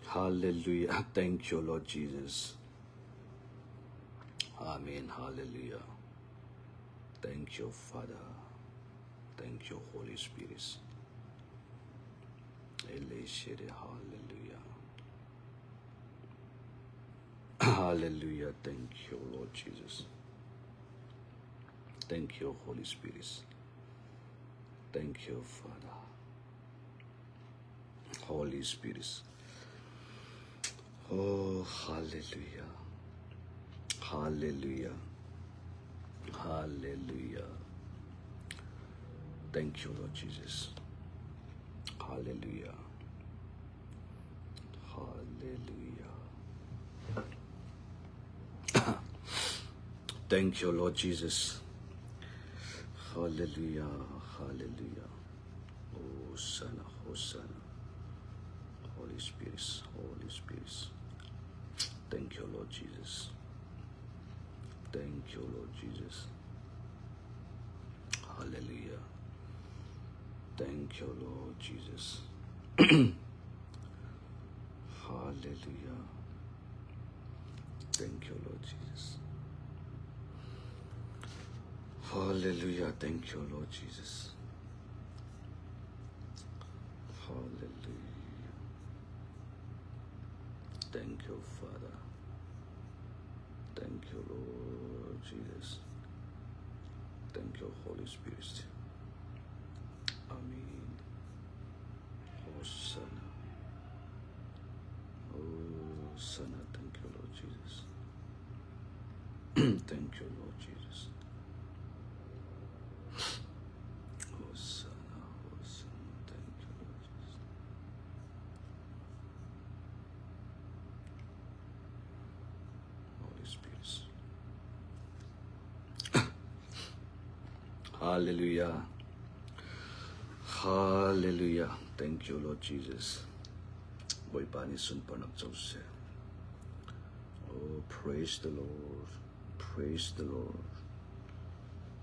Hallelujah. Thank you, Lord Jesus. Amen. Hallelujah. Thank you, Father. Thank you, Holy Spirit. Hallelujah. Hallelujah. Thank you, Lord Jesus. Thank you, Holy Spirit. Thank you, Father. Holy Spirit. Oh, hallelujah. Hallelujah. Hallelujah. Thank you, Lord Jesus. Hallelujah. Hallelujah. Thank you, Lord Jesus. Hallelujah. Hallelujah. Hosanna, Hosanna. Holy Spirit, Holy Spirit. Thank you, Lord Jesus. Thank you, Lord Jesus. Hallelujah. Thank you, Lord Jesus. Hallelujah. Thank you, Lord Jesus. Hallelujah. Thank you, Lord Jesus. Hallelujah. Thank you, Father. Thank you, Lord Jesus. Thank you, Holy Spirit. Amen. Hosanna. Hosanna. Thank you, Lord Jesus. Thank you, Lord Jesus. Hosanna, Hosanna. Thank you, Lord Jesus. Holy Spirit. Hallelujah. Hallelujah. Thank you, Lord Jesus. Bawipa nih sunparnak co seh. Oh, praise the Lord. Praise the Lord.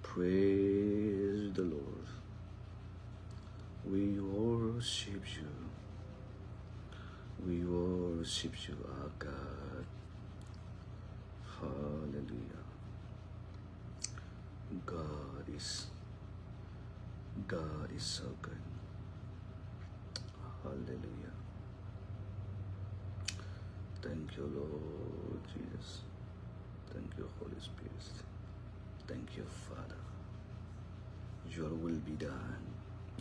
Praise the Lord. We worship you. We worship you, our God. Hallelujah. God is God is so good. Hallelujah. Thank you, Lord Jesus. Thank you, Holy Spirit. Thank you, Father. Your will be done.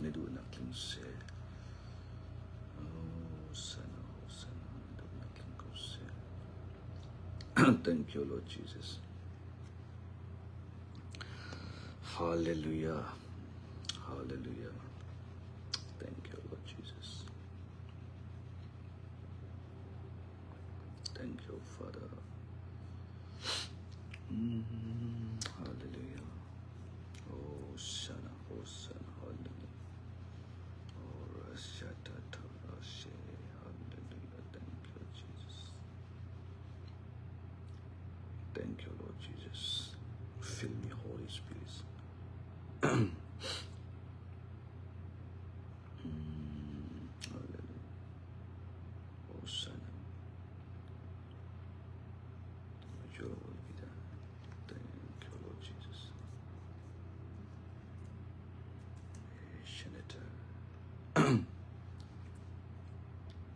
Na duhnak tling seh. Hosanna, Hosanna, na duhnak tling ko seh. Thank you, Lord Jesus. Hallelujah. Hallelujah. Thank you, Lord Jesus. Thank you, Father. Mm, hallelujah. Hosanna, Hosanna, hallelujah. Oh, Hallelujah. Thank you, Jesus. Thank you, Lord Jesus. Fill me, Holy Spirit. mm, hallelujah. Hosanna. Your will be done. Thank you, Lord Jesus.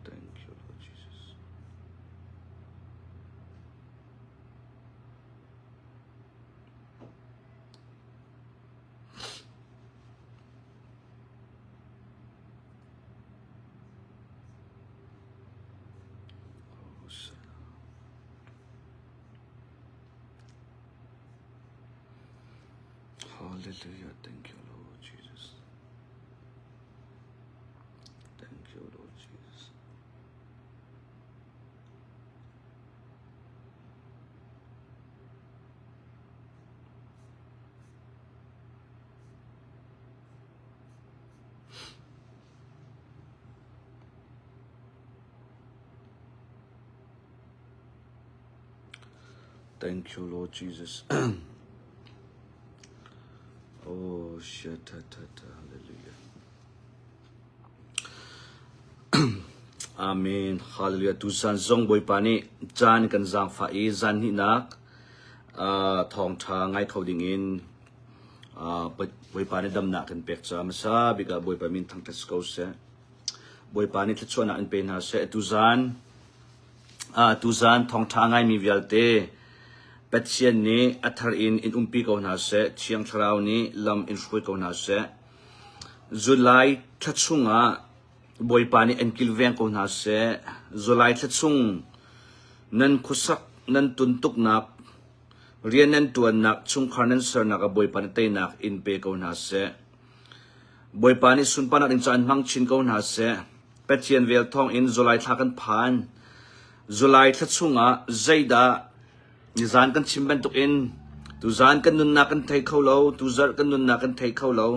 Thank you, Lord Jesus. Hosanna. Hallelujah. Thank you, Lord Jesus. Thank you, Lord Jesus. Thank you, Lord Jesus. oh, shit, hallelujah. Amen. Hallelujah. Tuzan zong Bawipa nih caan kan zaangfah i zan hnihnak uh, thawngṭha ngai kho ding in uh, Bawipa nih damnak kan pek caah hmasa bik ah Bawipa min thangṭhat si ko seh. Bawipa nih thluachuahnak in pe hna seh. Tuzan uh, tuzan thawngṭha ngaimi vialte Pathian nih a thar in in umpi ko hna seh. Thiang Thlarau nih lam in hruai ko hna seh. July thla chungah Bawipa nih an kilveng ko hna seh. July thla chung nan khuasak nan tuntuknak, rian nan ṭuannak, chungkhar nan sernak ah Bawipa nih teinak in pe ko hna seh. Bawipa nih sunparnak ding caah in hmang chin ko hna seh. Pathian vel thawng in July thla kan phan. July thla chungah zeidah nizan kan chim bantukin tuzan kan nunnak kan thei kho lo, tuzarh kan nunnak kan thei kho lo.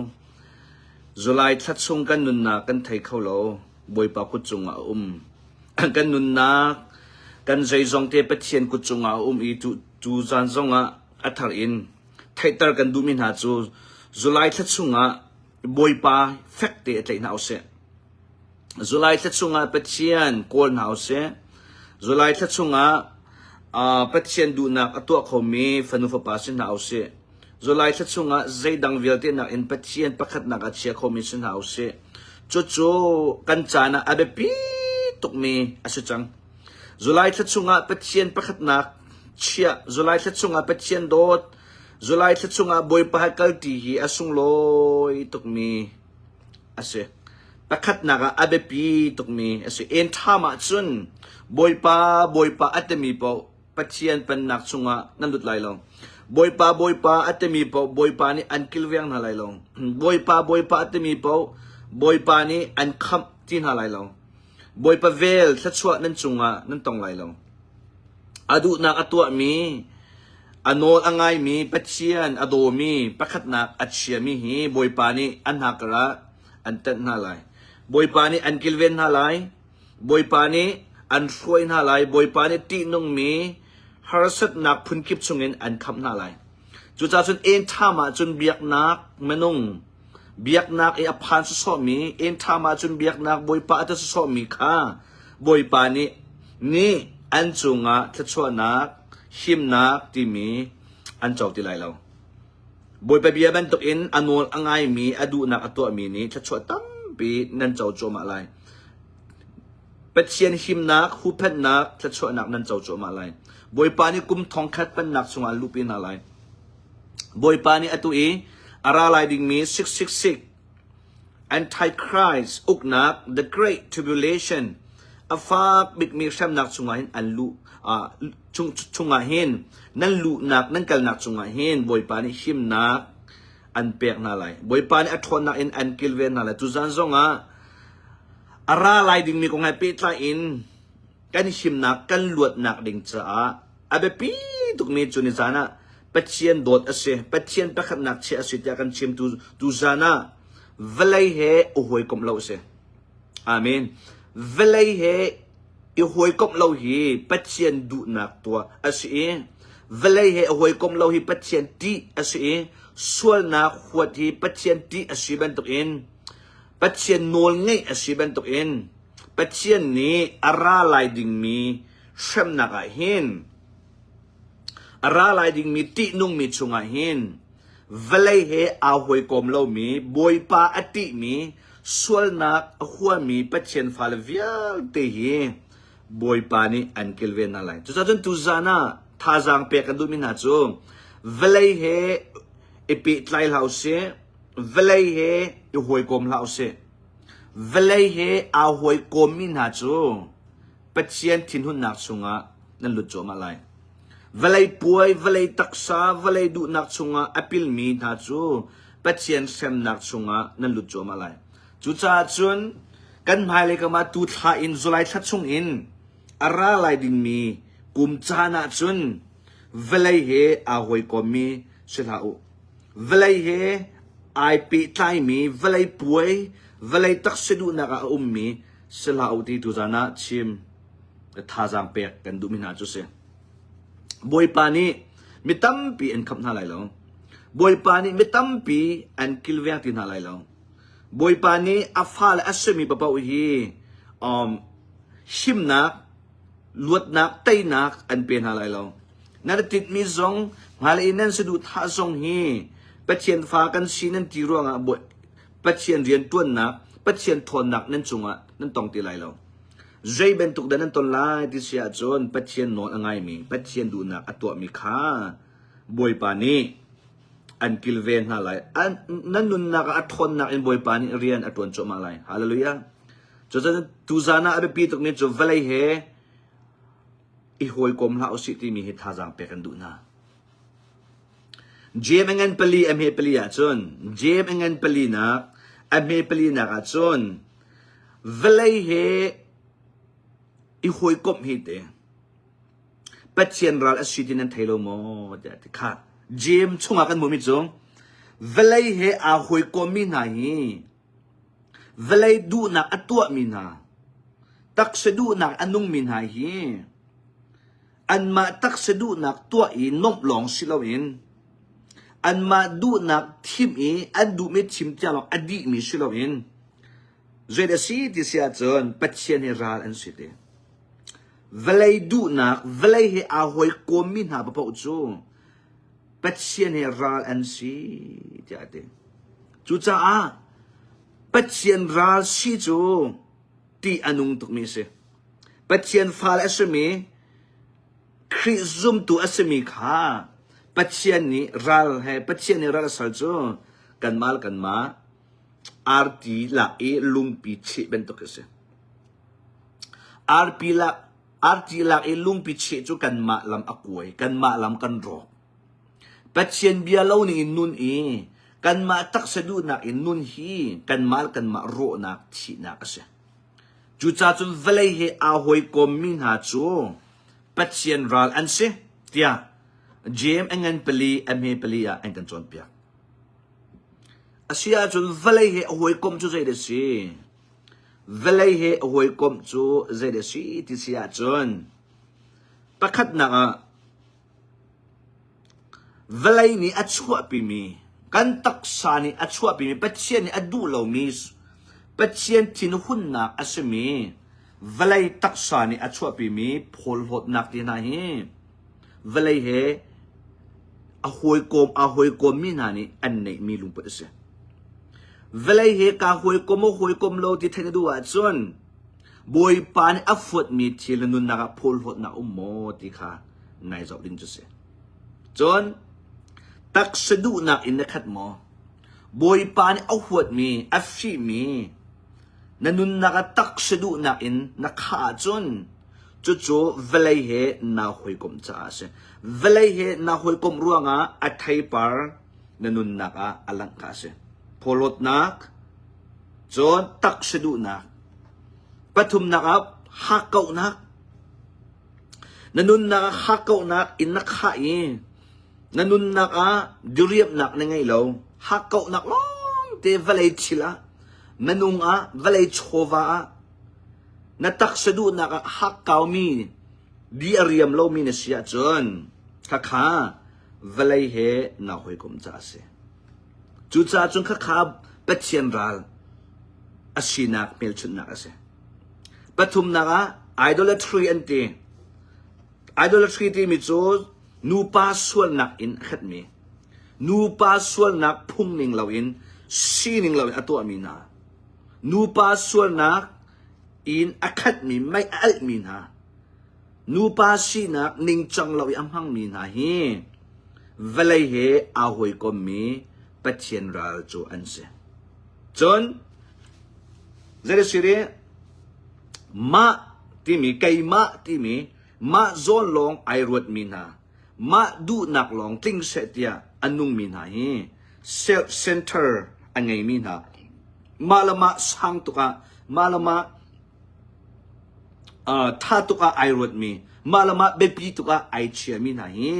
July thla chung kan nunnak kan thei kho lo. Bawipa kut cungah a um. Kan nunnak, kan zeizong te Pathian kut cungah a um i tu, tu zan zongah a thar in theihter kan duhmi hna cu July thla chungah Bawipa fek te a tlaih hna usih. July thla chungah Pathian kawl hna usih. July thla chungah uh, Pathian duhnak a tuah khomi fanu fapa si hna usih. July thla chungah zeidang vialte nakin Pathian pakhatnak a chia khomi si hna usih. Cucu kan caan ah a biapi tukmi a si cang. July thla chungah Pathian pakhatnak chiah, July thla chungah Pathian dawt, July thla chungah Bawipa he kalṭi hi a sunglawi tukmi a si. Pakhatnak ah a biapi tukmi a si. En ṭham ahcun Bawipa, Bawipa a timi paoh Pathian pennak chungah nan lut lai lo. Bawipa, Bawipa a timi paoh Bawipa nih an kilveng hna lai lo. Bawipa, Bawipa a timi paoh Bawipa nih an khamh ti hna lai lo. Bawipa vel thluachuah nan cungah nan tong lai lo. A duhnak a tuahmi, a nawl a ngaimi, Pathian a dawmi, pakhatnak a chiami hi Bawipa nih an hnakar ah an tenh hna lai. Bawipa nih an kilven hna lai. Bawipa nih an hruai hna lai. Bawipa nih ṭihnungmi harsatnak phunkip chungin an khamh hna lai. Cucaah cun en ṭham ahcun biaknak minung biaknak i a phan sawsawhmi, en ṭham ahcun biaknak Bawipa a ti sawsawhmi kha Bawipa nih nih an cungah thluachuahnak, himnak timi an co ti lai lo. Bawipa bia bantukin a nawl a ngaimi, a duhnak a tuahmi nih thluachuah tampi nan co cuahmah lai. Pathian himnak, huhphenhnak, thluachuahnak nan co cuahmah lai. Bawipa nih kum thongkhat pennak chungah an luhpi hna lai. Bawipa nih atu i a ra lai dingmi 666 Antichrist uknak The Great Tribulation a fak bikmi hremnak chungah hin an luh uh, chung, chungah hin nan luhnak nan kalnak chungah hin Bawipa nih himnak an pek hna lai. Bawipa nih a ṭhawnnak in an kilven hna lai. Tuzan zongah a ra lai dingmi kong he pehtlai in kan himnak kan luatnak ding caah a biapi tukmi cu ni zan ah Pathian dawt a si, Pathian pakhatnak chiah a si tiah kan chim tu, tu zan ah vawlei he i hawikomh lo a si. Amen. Vawlei he i hawikomh lo hi Pathian duhnak tuah a si i vawlei he i hawikomh lo hi Pathian ṭih a si i sualnak huat hi Pathian ṭih a si bantukin Pathian nawl ngeih a si bantukin Pathian nih a ra lai dingmi hremnak ah hin a ra lai dingmi ṭihnungmi chungah hin vawlei he aa hawikom lomi Bawipa a ṭihmi sualnak a huami Pathian fale vialte hi Bawipa nih an kilven hna lai. Cucaah cun tuzaan ah thazaang pek kan duhmi hna cu vawlei he i pehtlai hlah usih, vawlei he i hawikom hlah usih. Vawlei he aa hawikommi hna cu Pathian thinhunnak chungah nan lut cuahmah lai. Vawlei puai, vawlei taksa, vawlei duhnak chungah a pilmi hna cu Pathian hremnak chungah nan lut cuahmah lai. Cucaah cun kan hmailei kam ah tu thla in July thla chung in a ra lai dingmi kum caan ah cun vawlei he aa hawikommi si hlah u. Vawlei he ai pehtlaimi vawlei puai, vawlei taksa duhnak ah a ummi si hlah u ti tuzaan ah chim thazaang pek kan duhmi hna cu si. Bawipa nih mi tampi an khamh hna lai lo. Bawipa nih mi tampi an kilveng ti hna lai lo. Bawipa nih a fale a simi paoh hi um, Himnak, luatnak, teinak an pe hna lai lo. Nan i tinhmi zong hmailei i nan saduhthah zong hi Pathian fa kan si nan ti ruangah Pathian rianṭuannak, Pathian ṭhawnnak nan cungah nan tong ti lai lo. Zei bantuk dah nan ton lai ti si ahcun Pathian nawl a ngaimi, Pathian duhnak a tuahmi kha Bawipa nih an kilven hna lai. An, nan nunnak ah a ṭhawnnak in Bawipa nih rian a ṭuan cuahmah lai. Hallelujah. Cucaah tuzaan ah a biapi tukmi cu vawlei he i hawikom hlah usih timi hi thazaang pek an duh hna. Jeim a ngan pali a hme pali ahcun Jeim a ngan pali nak a hme pali nak ahcun vawlei he i hawikomh hi te Pathian ral a si ti nan thei lo maw tiah ti kha Jeim chungah kan hmuhmi cu vawlei he aa hawikommi hna hi vawlei duhnak a tuahmi hna taksa duhnak a nungmi hna hi anmah taksa duhnak tuah i nuamh lawng si loin anmah duhnak thim i an duhmi thim tiang lawng a dihmi si loin zei a si ti si ahcun Pathian he ral an si ti. Vawlei duhnak, vawlei he aa hawikommi hna paoh cu Pathian he ral an si tiah a ti. Cucaah Pathian ral si cu ṭih a nung tukmi a si. Pathian fale a simi, Khrih zumtu a simi kha Pathian nih ral he Pathian nih ral a sal cu kanmah le kanmah arti lak i lungpi cheh bantuk a si. Arpi lak arti lak i lungpi cheh cu kanmah lam a kuai, kanmah lam kan rawk. Pathian bia lo ning in nun i kanmah taksa duhnak in nun hi kanmah le kanmah rawhnak thihnak a si. Cucaah cun vawlei he aa hawikommi hna cu Pathian ral an si tiah Jeim a ngan pali a hme pali ah an kan cawnpiak. A si ahcun vawlei he a hawikom cu zeidah a si? Vawlei he a hawikom cu zeidah a si ti si ahcun pakhatnak ah Vawlei nih a chuahpimi, kan taksa nih a chuahpimi, Pathian nih a duh lomi, Pathian thinhunnak a simi vawlei taksa nih a chuahpimi phawlhlawtnak te hna hi vawlei he a hawikom aa hawikommi hna nih an neihmi lungput a si. Vawlei he kaa hawikom maw hawikom lo ti theih na duh ahcun Bawipa nih a fuatmi thil na nunnak ah phawlhlawtnak um maw ti kha nai zoh ding cu si. Cun taksa duhnak in na khat maw? Bawipa nih a huatmi, a fihmi na nunnak ah taksa duhnak in na khah ahcun cucu vawlei he naa hawikomh caah a si. Vawlei he naa hawikomh ruangah a theipar na nunnak ah a langh kha a si. Phawlawtnak, cun taksa duhnak, pathumnak ah hakkauhnak, Na nunnak ah hakkauhnak in na khah i na nunnak ah diriamhnak na ngei lo. Hakkauhnak lawngte vawlei thil ah, minung ah, vawlei chawva ah, na taksa duhnak ah hakkaumi, di a riam lomi na si ahcun khakha vawlei he naa hawikom caah a si. Cucaah cun khakha Pathian ral a sinak hmelchunhnak a si. Pathumnak ah idolatry an ti. Idolatry timi cu nupa sualnak in a khatmi, nupa sualnak phungning loin sining loin a tuahmi hna, nupa sualnak in a khatmi mei a alhmi hna, nupa sinak ningcang lo i a hmangmi hna hi vawlei he aa hawikommi Pathian ral cu an si. Cun Zerisiri mah timi keimah timi mah zawn lawng ai ruatmi hna mah duhnak lawng tling seh tiah a nungmi hna hi self center a ngeimi hna mah le mah sang tuk ah mah le mah uh, tha tuk ah ai ruatmi mah le mah biapi tuk ah ai chiami hna hi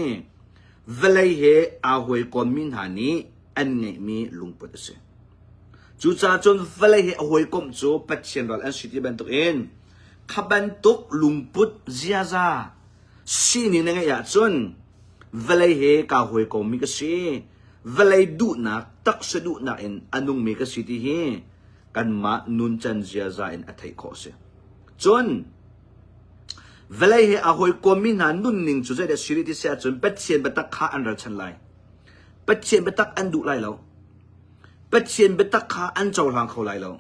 vawlei he aa hawikommi hna nih an ngeihmi lungput a si. Cucaah cun vawlei he a hawikomh cu Pathian ral an si ti bantukin kha bantuk lungput ziaza sining na ngeih ahcun vawlei he kaa hawikommi ka si, vawlei duhnak, taksa duhnak in a nungmi ka si ti hi kanmah nuncan ziaza in a theih khawh a si. Cun. Vawlei he aa hawikommi hna nunning cu zeidah a si rih ti si ahcun Pathian biatak kha an ralchanh lai. Pathian biatak an duh lai lo. Pathian biatak kha an cohlang kho lai lo.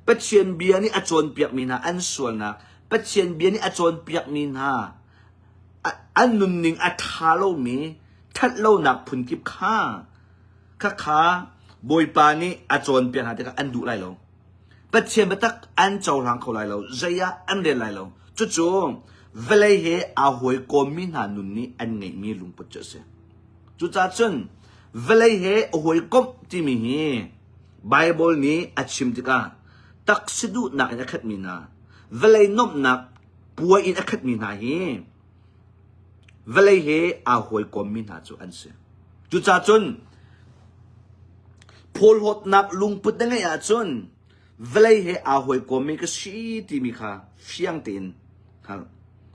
Pathian bia nih a cawnpiakmi hna an sualnak, Pathian bia nih a cawnpiakmi hna an nunning a ṭha lomi ṭhatlonak phunkip kha khakha Bawipa nih a cawnpiak hna tikah an duh lai lo. Pathian biatak an cohlang kho lai lo. Zei ah an rel lai lo. Cucu vawlei he aa hawikommi hna nun nih an ngeihmi lungput cu a si. Cucaah cun vawlei he hawikomh timi hi Baibal nih a chim tikah taksa duhnak in a khatmi hna, vawlei nuamhnak puai in a khatmi hna hi vawlei he aa hawikommi hna cu an si. Cucaah cun phawlhawtnak lungput na ngeih ahcun vawlei he aa hawikommi ka si timi kha fiang tein hngalh.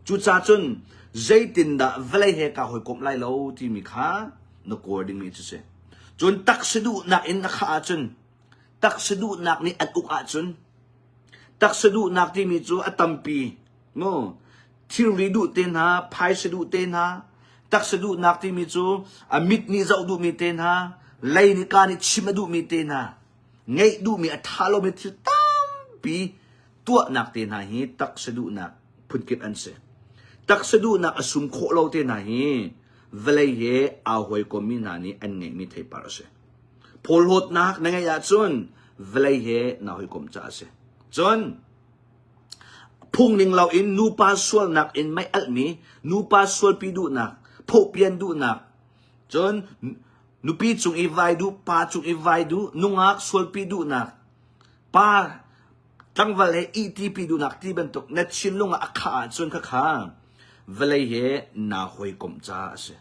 Cucaah cun zeitindah vawlei he kaa hawikomh lai lo timi kha na kawl dingmi cu si. Cun taksa duhnak in na khah ahcun taksa duhnak nih an uk ahcun taksa duhnak timi cu a tampi mu thilri duh te hna phaisa duh te hna taksa duhnak timi cu a mit nih zoh duhmi te hna lei nih ka nih chim a duhmi te hna ngeih duhmi a ṭha lomi thil tampi tuahnak te hna hi taksa duhnak phunkip an si. Taksa duhnak a sum khawh lo te hna hi vawlei he aa hawikommi hna nih an ngeihmi theipar a si. Phawlhawtnak na ngeih ahcun vawlei he naa hawikom caah a si. Cun phungning loin nupa sualnak in mei alhmi nupa sualpi duhnak, phawhpian duhnak, cun nupi cung i vai duh, pa cung i vai duh, nungak sualpi duhnak, pa tlangval he ihtipi duhnak ti bantuk na thinlung ah a khah ahcun khakha vawlei he naa hawikomh caah a si.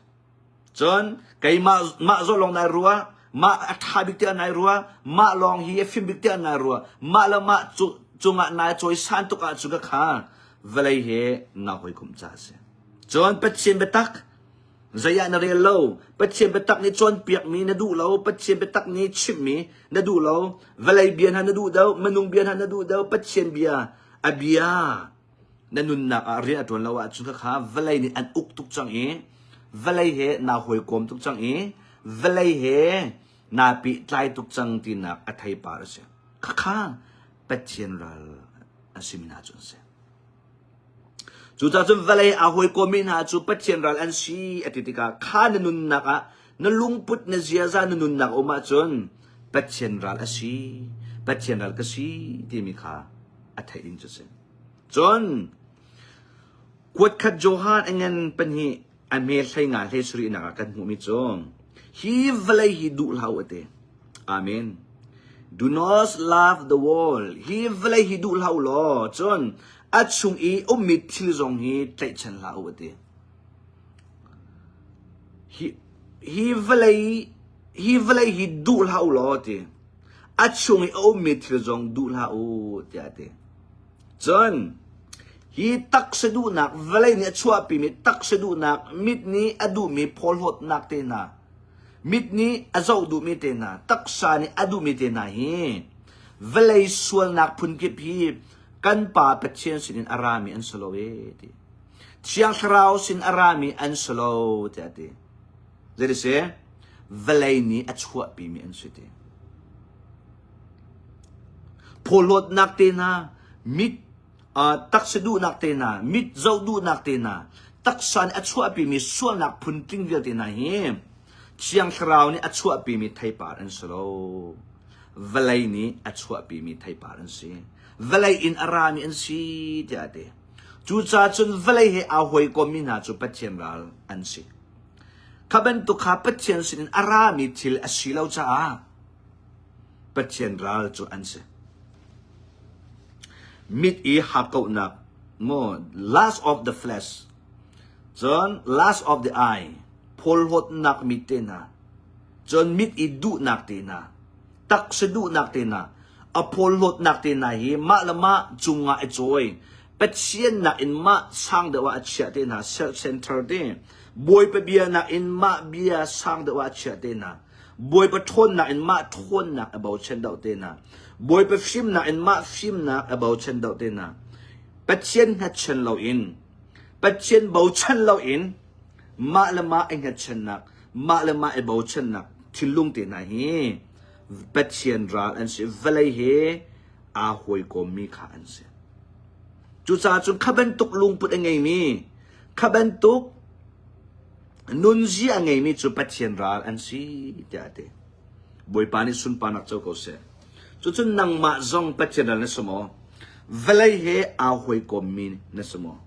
Cun keimah mah zaw lawng nai ruah, mah a ṭha bik tiah nai ruah, mah lawng hi a fim bik tiah nai ruah, mah le mah cungah nai cawisan tuk ahcun khakha vawlei he naa hawikomh caah a si. Cun Pathian biatak zei ah na rel lo, Pathian biatak nih cawnpiakmi na duh lo, Pathian biatak nih chimhmi na duh lo, vawlei bia hna na duh deuh, minung bia hna na duh deuh, Pathian bia a bia na nunnak ah rian a ṭuan lo ahcun khakha vawlei nih an uk tuk cang i vawlei he naa hawikom tuk cang i vawlei he naa pehtlai tuk cang tinak a theipar a si. Khakha Pathian ral a simi hna cu an si. Cucaah cun vawlei aa hawikommi hna cu Pathian ral an si a ti tikah kha na nunnak ah na lungput na ziaza na nunnak a um ahcun Pathian ral a si, Pathian ral ka si timi kha a theih ding cu a si. Cun kuatkhat Johan a ngan pahnih a hme hlei nga hlei sarihnak ah kan hmuhmi cu hi vawlei hi duh hlah u a ti. Amen. Do not love the world. Hi vawlei hi duh hlah u law cun a chung i ummi thil zong hi tlaihchan hlah u a ti. Hi, hi vawlei hi vawlei hi duh hlah u law a ti. A chung i a ummi thil zong duh hlah u tiah a ti. Cun hi taksa duhnak vawlei nih a chuahpimi taksa duhnak mit nih a duhmi phawlhawtnak te hna mit nih a zoh duhmi te hna taksa nih a duhmi te hna hi vawlei sualnak phunkip hi kan Pa Pathian sinin a rami an si lo ee ti. Thiang Thlarau sin a rami an si lo tiah a ti. Zei si? Vawlei nih a chuahpimi an si ti. Phawlawtnak te hna, mit uh, taksa duhnak te hna, mit zoh duhnak te hna, taksa nih a chuahpimi sualnak phuntling vialte hna hi Thiang Thlarau nih a chuahpimi theipar an si lo. Vawlei nih a chuahpimi theipar an si. Vawlei in a rami an si tiah a ti. Cucaah cun vawlei he aa hawikommi hna cu Pathian ral an si. Kha bantuk kha Pathian sinin a rami thil a si lo caah Pathian ral cu an si. Mit i hakkauhnak maw lust of the flesh cun lust of the eye phawlhawtnak mit te hna cun mit i duhnak te hna taksa duhnak te hna a phawlhawtnak te hna hi mah le mah cungah i cawi Pathian nakin mah sang deuh ah a chiah te hna self center te Bawipa bia nakin mah bia sang deuh ah a chiah te hna Bawipa ṭhawnnak in mah ṭhawnnak a bochan deuh te hna. Bawipa fimnak in mah fimnak a bochan deuh te hna. Pathian hngatchan loin. Pathian bochan loin mah le mah i hngatchannak, mah le mah i bochannak thinlung te hna hi Pathian ral an si. Vawlei he aa hawikommi kha an si. Cucaah cun kha bantuk lungput a ngeimi, kha bantuk nunzia a ngeimi cu Pathian ral an si tiah a ti. Bawipa nih sunparnak co ko seh. Cucun nangmah zong Pathian ral na si maw? Vawlei he aa hawikommi na si maw?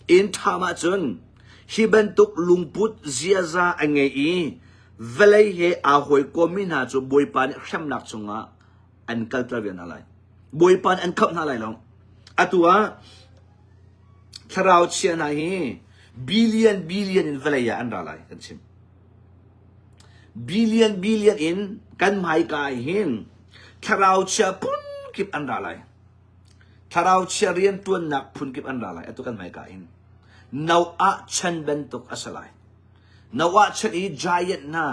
Inn ṭham ahcun hi bantuk lungput ziaza a ngei i vawlei he aa hawikommi hna cu Bawipa nih hremnak chungah an kalter ve hna lai. Bawipa nih an khamh hna lai lo. Atu ah thlarau chia hna hi billion billion in vawlei ah an ra lai kan chim. Billion billion in kan hmaika ah hin thlarau chia phunkip an ra lai. Thlarau chia rianṭuannak phunkip an ra lai atu kan hmaika hin. Noah chan bantuk a si lai. Noah chan i giant hna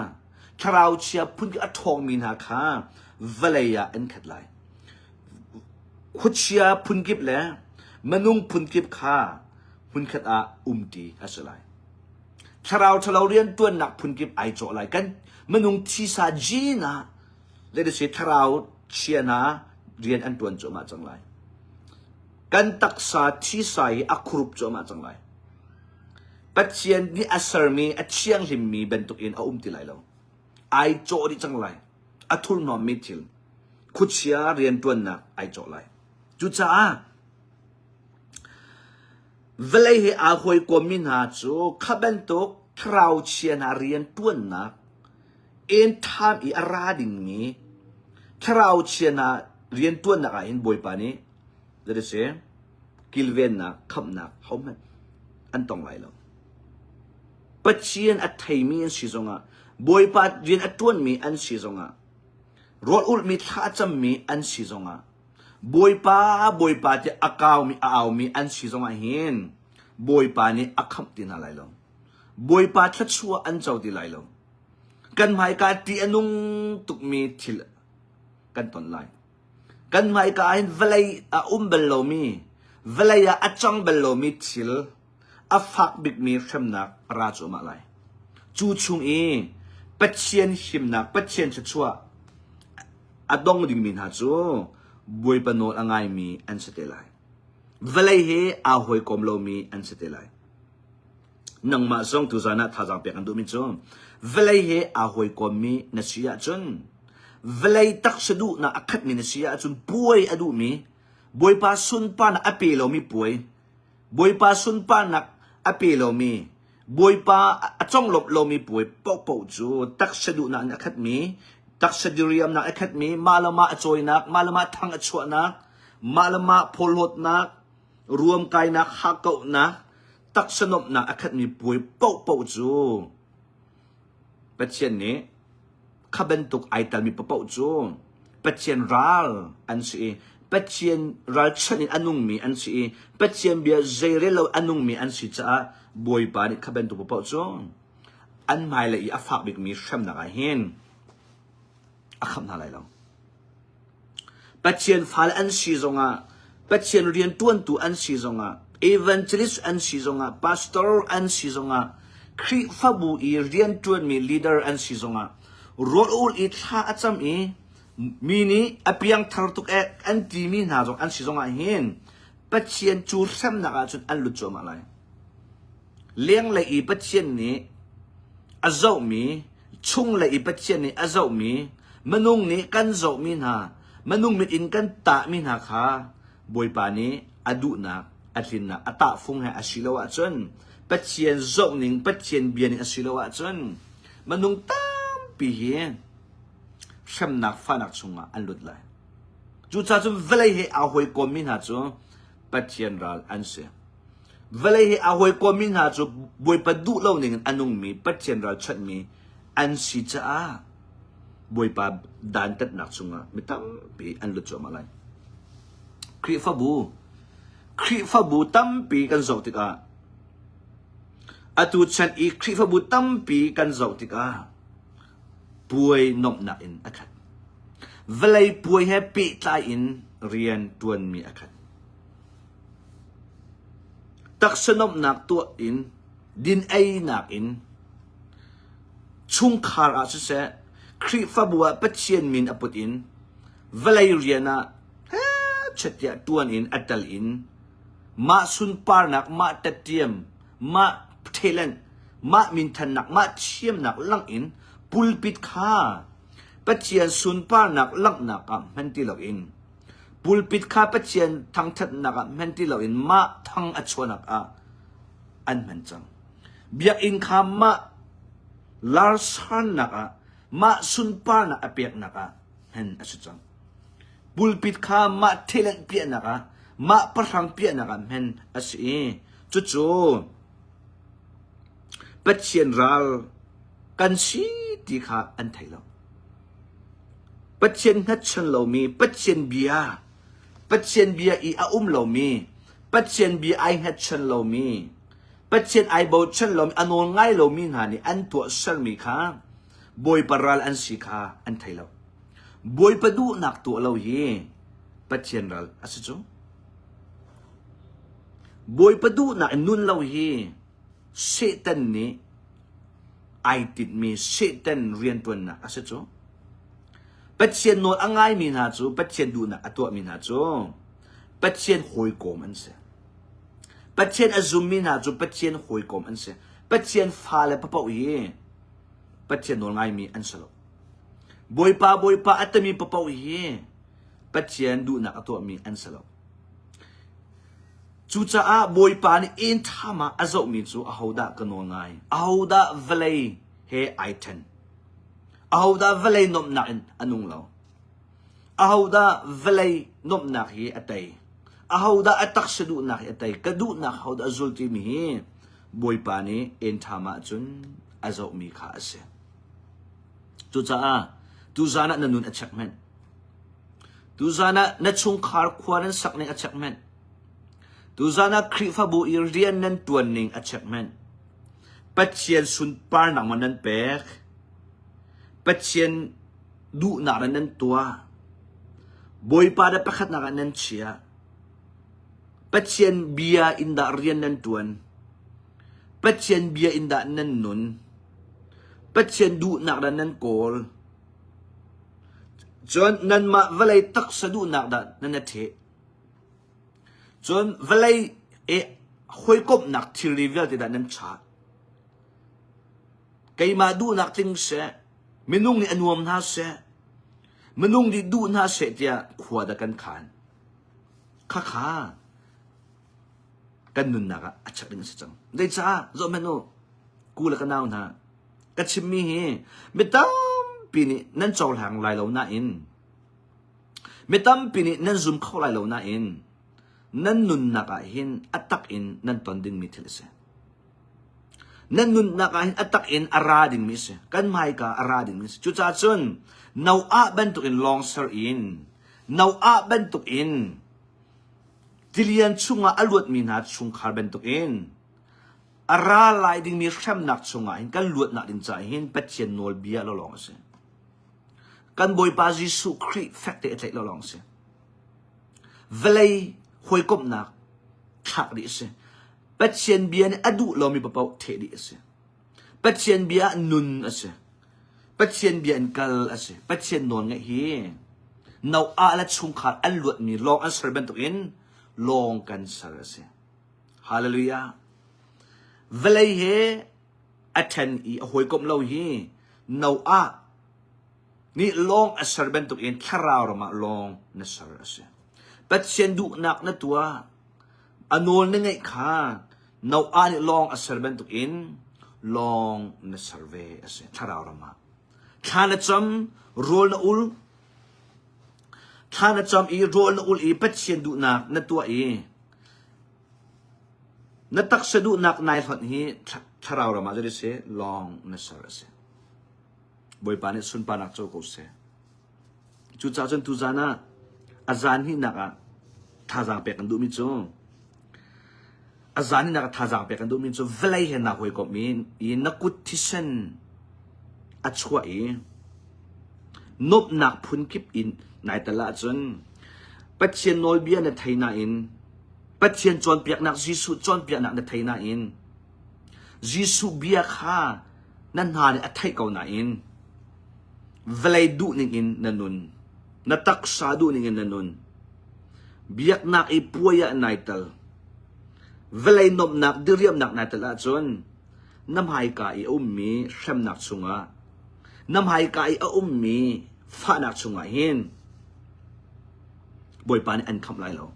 thlarau chia phunkip a ṭhawngmi hna kha vawlei ah an khat lai. Khuachia phunkip le minung phunkip kha hmunkhat ah umṭi a si lai. Thlarau ṭhalo rianṭuannak phunkip ai cawh lai. Kan minung thisa gene ah let us say thlarau chia hna rian an ṭuan cuahmah cang lai. Kan taksa thisa hi a khurup cuahmah cang lai. Pathian nih a sermi a thianghlimmi bantukin a um ti lai lo. Ai cawh dih cang lai. A thurhnawmmi thil khuachia rianṭuannak ai cawh lai. Cucaah Vawlei he aa hawikommi hna cu kha bantuk thlarau chia hna rianṭuannak enṭham i a ra dingmi thlarau chia hna rianṭuannak ah hin Bawipa nih zei a si kilvennak khamhnak hohmanh an tong lai lo. Pathian a theimi an si zongah Bawipa rian a ṭuanmi an si zongah rawl ulhmi thla a cammi an si zongah Bawipa, Bawipa tiah a kaumi a aumi an si zongah hin Bawipa nih a khamh ti hna lai lo. Bawipa thluachuah an co ti lai lo. Kan hmaika ṭih a nung tukmi thil kan ton lai. Kan hmaika ah hin vawlei a um bal lomi, vawlei ah a cang bal lomi thil a fak bikmi hremnak a ra cuahmah lai. Cu chung i Pathian himnak, Pathian thluachuah a dong dingmi hna cu Bawipa nawl a ngaimi an si te lai. Vawlei he aa hawikom lomi an si te lai. Nangmah zong tuzan ah thazaang pek an duhmi cu vawlei he aa hawikommi na si ahcun vawlei taksa duhnak a khatmi na si ahcun puai a duhmi Bawipa sunparnak a pe lomi puai Bawipa sunparnak a pe lomi, Bawipa a conglawmh lomi puai paohpaoh cu taksa duhnak in a khatmi, taksa diriamnak a khatmi, mah le mah a cawinak, mah le mah thang a chuahnak, mah le mah phawlhlawtnak, ruamkainak, hakkauhnak, taksa nuamhnak a khatmi puai paohpaoh cu Pathian nih kha bantuk ai telmi paoh cu Pathian ral an si i Pathian ralchanh in a nungmi an si i Pathian bia zeirel lo a nungmi an si caah Bawipa nih kha bantuk paoh cu an hmailei i a fak bikmi hremnak ah hin a khamh hna lai lo. Pathian fale an si zongah, Pathian rianṭuantu an si zongah, evangelist an si zongah, pastor an si zongah, Khrihfabu i rianṭuanmi leader an si zongah, rawl a ulh i thla a cam i mi nih a piangthar tuk eh an timi hna zong an si zongah hin Pathian cu hremnak ah cun an lut cuahmah lai. Lenglei i Pathian nih a zohmi, chunglei i Pathian nih a zohmi, minung nih kan zohmi hna, minung mit in kan tahmi hna kha Bawipa nih a duhnak, a tlinnak, a tahfung he a si lo ahcun, Pathian zohning, Pathian bia ning a si lo ahcun, minung tampi hi hremnak fahnak chungah an lut lai. Cucaah cun vawlei he aa hawikommi hna cu Pathian ral an si. Vawlei he aa hawikommi hna cu Bawipa duh lo ning in a nungmi Pathian ralchanhmi an si caah Bawipa dantatnak chungah mi tampi an lut cuahmah lai. Khrihfabu Khrihfabu tampi kan zoh tikah atu chan i Khrihfabu tampi kan zoh tikah puai nuamhnak in a khat. Vawlei puai he pehtlai in rian ṭuanmi a khat. Taksa nuamhnak tuah in din einak in chungkhar ah siseh Khrihfabu ah Pathian min a put in vawlei rian ah chet tiah tuan in a tel in mah sunparnak mah tattiam mah talent mah minthannak mah thiamnak lang in pulpit kha Pathian sunparnak langhnak ah hman ti loin pulpit kha Pathian thangthatnak ah hman ti loin mah thang a chuahnak ah an hman cang. Biakinn kha mah larsannak ah mah sunparnak a peknak ah hman a si cang. Pulpit kha mah talent piahnak ah mah pahrang piahnak ah hman a si i cucu Pathian ral kan si ti kha an thei lo. Pathian hngatchan lomi Pathian bia, Pathian bia i a um lomi, Pathian bia ai hngatchan lomi, Pathian ai bochan lomi, a nawl ngai lomi hna nih an tuahsermi kha Bawipa ral an si kha an thei lo. Bawipa duhnak tuah lo hi Pathian ral a si cu. Bawipa duhnak in nun lo hi Satan nih ai tinhmi Satan rianṭuannak a si cu. Pathian nawl a ngaimi hna cu Pathian duhnak a tuahmi hna cu Pathian hawikom an si. Pathian a zummi hna cu Pathian hawikom an si. Pathian fale papaoh hi Pathian nawl ngaimi an si lo. Bawipa Bawipa a timi papaoh hi Pathian duhnak a tuahmi an si lo. Cucaah Bawipa nih inn ṭham ah a zohmi cu ahodah ka nawl ngai? Ahodah vawlei he ai ṭhen? Ahodah vawlei nuamhnak in a nung lo? Ahodah vawlei nuamhnak hi a tei? Ahodah a taksa duhnak hi a tei? Ka duhnak ahodah a zul timi hi Bawipa nih inn ṭham ah cun a zohmi kha a si. Cucaah tuzan ah na nun a check hmanh. Tuzan ah na chungkhar khua nan sak ning a check hmanh. Tuzan ah Khrihfabu i rian nan ṭuan ning a check hmanh. Pathian sunparnak maw nan pek? Pathian duhnak dah nan tuah? Bawipa dah pakhatnak ah nan chiah? Pathian bia in dah rian nan ṭuan? Pathian bia in dah nan nun? Pathian duhnak dah nan kawl? Cun nanmah vawlei taksa duhnak dah nan i ṭheh. Cun vawlei i hawikomhnak thilri vialte dah nan chah. Keimah duhnak tling seh, minung nih a nuam hna seh, minung nih duh hna seh tiah khua dah kan khan. Khakha kan nunnak ah a chak ding a si cang. Zeicah? Zohhmanh u, ku le ka nau hna, Ka chimmi hi mi tampi nih nan cohlang lai lo nain mi tampi nih nan zum kho lai lo nain nan nunnak ah hin a tak in nan ton dingmi thil a si. Nan nunnak ah hin a tak in a ra dingmi a si. Kan hmaika a ra dingmi a si. Cucaah cun Noah bantukin lawng ser in Noah bantukin tilian chungah a luatmi hna chungkhar bantukin A ra lai dingmi hremnak chungah hin kan luatnak ding caah hin Pathian nawlbia lawlawng a si. Kan Bawipa Jesuh Khrih fek te a tlaih lawlawng a si. Vawlei hawikomhnak thlak dih a si. Pathian bia nih a duh lomi paoh theh dih a si. Pathian bia ah nun a si. Pathian bia in kal a si. Pathian nawl ngeih hi Noah le chungkhar an luatmi lawng an ser bantukin lawng kan ser a si. Hallelujah. Vawlei he a ṭhen i a hawikomh lo hi Noah nih lawng a ser bantukin thlarau ram ah lawng na ser a si. Pathian duhnak na tuah, a nawl na ngeih kha Noah nih lawng a ser bantukin lawng na ser ve a si thlarau ram ah. Thla na cam, rawl na ul, thla na cam i rawl na ul i Pathian duhnak na tuah i Na taksa duhnak nai hlonh hi thlarau ram ah zei si lawng na ser a si. Bawipa nih sunparnak co ko seh. Cucaah cun tuzan ah a zan hnihnak ah thazaang pek kan duhmi cu a zan hnihnak ah thazaang pek kan duhmi cu vawlei he naa hawikomh i na kut thisen a chuah i nuamhnak phunkip in nai tel ahcun Pathian nawlbia na thei nain. Pathian cawnpiaknak Jesuh cawnpiaknak na thei nain Jesuh bia kha na hna nih a theih ko nain vawlei duhning in na nun. Na taksa duhning in na nun. Biaknak i puai ah nai tel. Vawlei nuamhnak diriamnak nai tel ahcun na hmaika i a ummi hremnak chungah na hmaika i a ummi fahnak chungah hin Bawipa nih an khamh lai lo.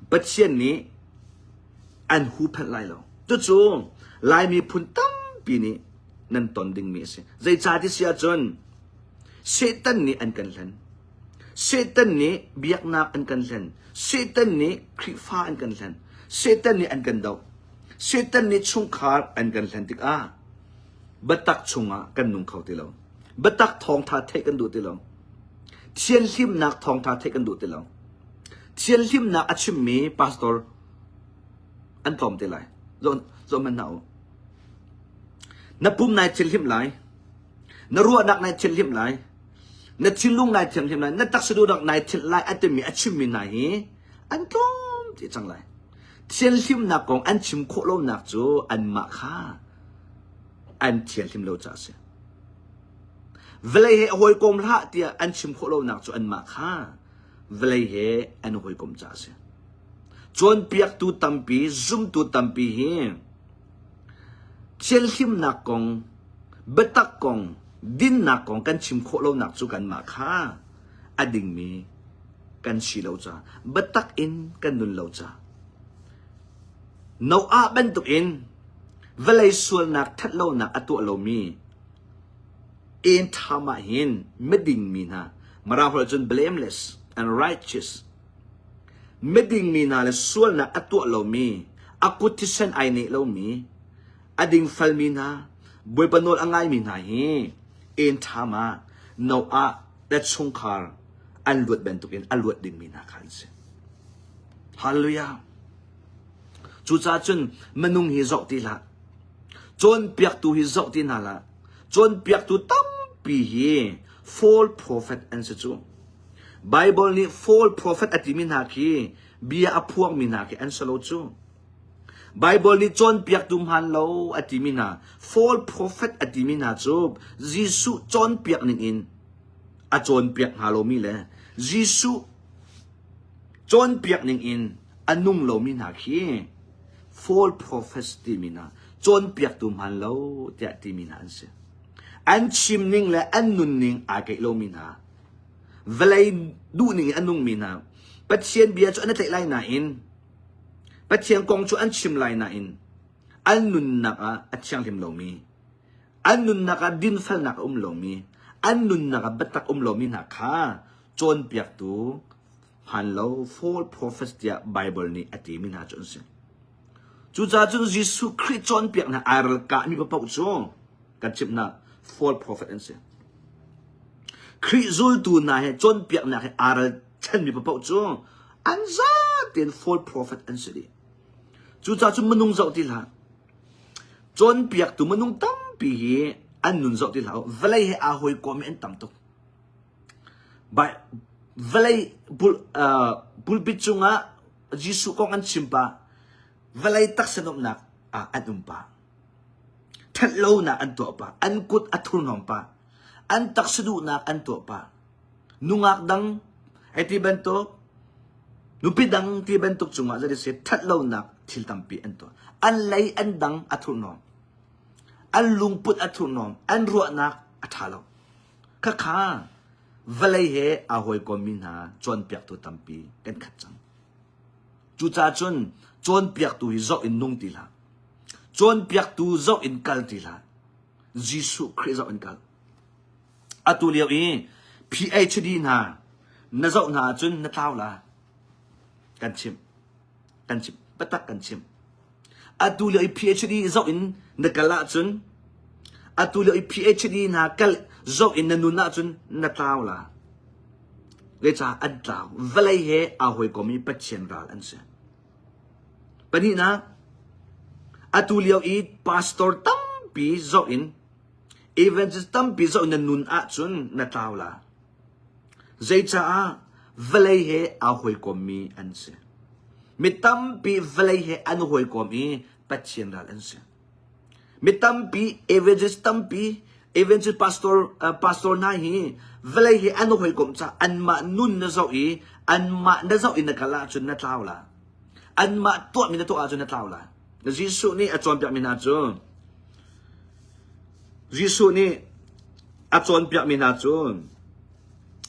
Pathian nih an huhphenh lai lo. Cucu Lai miphun tampi nih nan ton dingmi a si. Zeicah ti si ahcun Satan nih an kan hlen. Satan nih biaknak an kan hlen. Satan nih Khrihfa an kan hlen. Satan nih an kan doh. Satan nih chungkhar an kan hlen tikah biatak chungah kan nung kho ti lo. Biatak thawngtha theih kan duh ti lo. Thianhlimnak thawngtha theih kan duh ti lo. Thianhlimnak a chimmi pastor an tlawm te lai. Zoh hmanh hna u. Na pum nai thianhlim lai. Na ruahnak nai thianhlim lai. Na thinlung nai thianhlim lai. Na taksa duhnak nai thinh lai a timi a chimmi hna hi an tlawm ti cang lai. Thianhlimnak kong an chim khawh lonak cu anmah kha an thianhlim lo caah a si. Vawlei he a hawikom hlah tiah an chim khawh lonak cu anmah kha vawlei he an hawikom caah a si. Cawnpiaktu tampi, zumtu tampi hi thianhlimnak kong, biatak kong, dinnak kong kan chim khawh lonak cu kanmah kha a dingmi kan si lo caah, biatak in kan nun lo caah. Noah bantukin vawlei sualnak ṭhatlonak a tuah lomi end time ah hin miding mi hna Mirang holh cun blameless and righteous miding mi hna le sualnak a tuah lomi a kut thisen ai neh lomi a dingfal mi hna Bawipa nawl a ngaimi hna hi end time ah Noah le chungkhar an luat bantukin a luat dingmi hna kha an si. Hallelujah. Cucaah cun minung hi zoh ti hlah. Cawnpiaktu hi zoh ti hna hlah. Cawnpiaktu tampi hi false prophet an si cu. Bible nih false prophet a timi hna khi bia a phuangmi hna khi an si lo cu. Bible nih cawnpiaktu hmaan lo a timi hna, false prophet a timi hna cu Jesuh cawnpiak ning in a cawnpiak hnga lomi le Jesuh cawnpiak ning in a nung lomi hna khi false prophets timi hna cawnpiaktu hmaan lo tiah timi hna an si. An chim ning le an nunning aa keih lomi hna, vawlei duhning in a nungmi hna, Pathian bia cu an i tlaih lai nain, Pathian kong cu an chim lai nain, an nunnak ah a thianghlim lomi, an nunnak ah dinfelnak a um lomi, an nunnak ah biatak um lomi hna kha cawnpiaktu hmaan lo false prophets tiah Bible nih a timi hna cu an si. Cucaah cun Jesuh Khrih cawnpiak hna ai ralkahmi paoh cu kan chimh hna false prophet an si. Khrih zultu hna he cawnpiaknak he aa ralchanmi paoh cu an zatein false prophet an si dih. Cucaah cun minung zoh ti hlah. Cawnpiaktu minung tampi hi an nun zoh ti hlah u. Vawlei he aa hawikom hi an tam tuk. Vawlei pulpit cungah Jesuh kong an chim pah. Vawlei taksa nuamhnak ah an um pah. Ṭhatlonak an tuah pah. An kut a thurhnawm pah. An taksa duhnak an tuah pah. Nungak dang hei ti bantuk nupi dang ti bantuk cungah zei si ṭhatlonak thil tampi an tuah. An lei an dang a thurhnawm. An lungput a thurhnawm. An ruahnak a ṭha lo. Khakha vawlei he aa hawikommi hna cawnpiaktu tampi kan khat cang. Cucaah cun cawnpiaktu hi zoh in nung ti hlah. Cawnpiaktu zoh in kal ti hlah. Jesuh Khrih zoh in kal. Atu lio i PhD hna na zoh hna ahcun na tlau la. Kan chimh. Kan chimh. Biatak kan chimh. Atu lio i PhD zoh in na kal ahcun atu lio i PhD hna kal zoh in na nun ahcun na tlau la. Zeicah an tlau? Vawlei he aa hawikom i Pathian ral an si. Pahnihnak, atu lio i pastor tampi zoh in evangelist tampi zoh in na nun ahcun na tlau la. Zeicaah vawlei he aa hawikommi an si. Mi tampi vawlei he an hawikom i Pathian ral an si. Mi tampi evangelist tampi evangelist pastor uh, pastor hna hi vawlei he an hawikom ca anmah nun na zoh i anmah na zoh i na kal ahcun na tlau la. Anmah tuahmi na tuah ahcun na tlau la. Jesuh nih a cawnpiakmi hna cu Jesuh nih a cawnpiakmi hna cu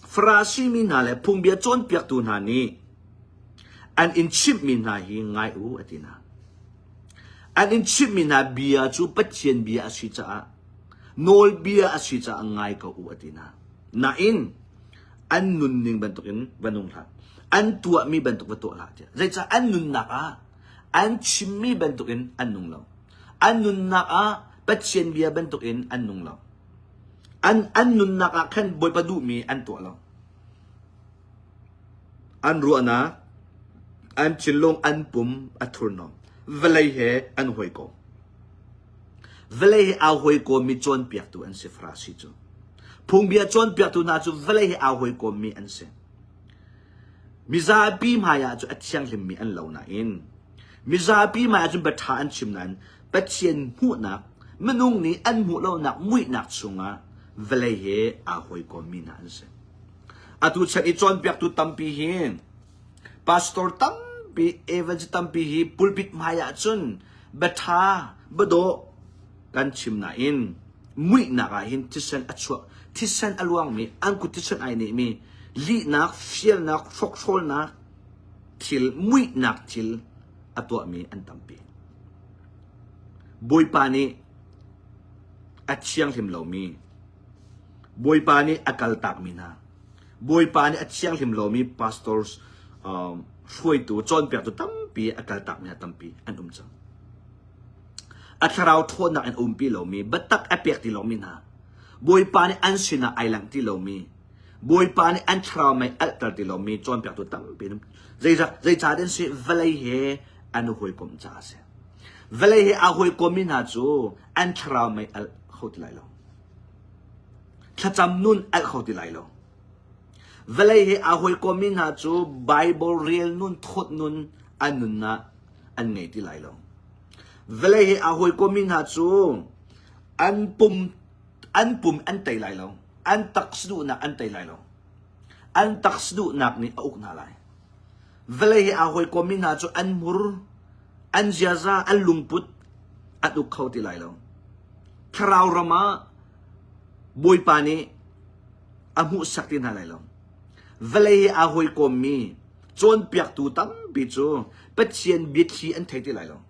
Farasi mi hna le phungbia cawnpiaktu hna nih an in chimhmi hna hi ngai u a ti hna. An in chimhmi hna bia cu Pathian bia a si caah nawlbia a si caah ngai ko u a ti hna. Nain an nunning bantukin va nung hlah. An tuahmi bantuk va tuah hlah tiah. Zeicah an nunnak ah an chimmi bantukin an nung lo. An nunnak ah Pathian bia bantukin an nung lo. An, an nunnak ah khan Bawipa duhmi an tuah lo. An ruahnak, an thinlung, an pum a thurhnawm. Vawlei he an hawikom. Vawlei he aa hawikommi cawnpiaktu an si Farasi cu. Phungbia cawnpiaktu hna cu vawlei he aa hawikommi an si. Mizapi hmaiah cu a thianghlimmi an lo nain mizapi hmaiah cun bia ṭha an chim nain Pathian hmuhnak minung nih an hmuh lonak muihnak chungah vawlei he aa hawikommi hna an si. Atu chan i cawnpiaktu tampi hi pastor tampi evangelist tampi hi pulpit hmaiah cun bia ṭha biadawh kan chim nain muihnak ah hin thisen a chuak thisen a luangmi an kut thisen ai nehmi lihnak fialnak hrokhrawlnak thil muihnak thil a tuahmi an tampi Bawipa nih a thianghlim lomi Bawipa nih a kaltakmi hna Bawipa nih a thianghlim lomi pastors um, hruaitu cawnpiaktu tampi a kaltakmi hna tampi an um cang A thlarau ṭhawnnak in a umpi lomi, biatak a pek ti lomi hna, Bawipa nih an sinah ai langh ti lomi, Bawipa nih an thlarau mei alhter ti lomi cawnpiaktu tampi an um. Zeicah zeicah an si? Vawlei he an i hawikomh caah a si. Vawlei he aa hawikommi hna cu an thlarau mei alh kho ti lai lo. Thlacam nun alh kho ti lai lo. Vawlei he aa hawikommi hna cu Bible rel nun, thawt nun an nunnak an ngei ti lai lo. Vawlei he aa hawikommi hna cu an pum an pum an tei lai lo. An taksa duhnak an tei lai lo. An taksa duhnak nih a uk hna lai. Vawlei he aa hawikommi hna cu an hmur, an ziaza, an lungput an uk kho ti lai lo. Thlarau ram ah Bawipa nih a hmuhsak ti hna lai lo. Vawlei he aa hawikommi cawnpiaktu tampi cu Pathian biathli an thei ti lai lo.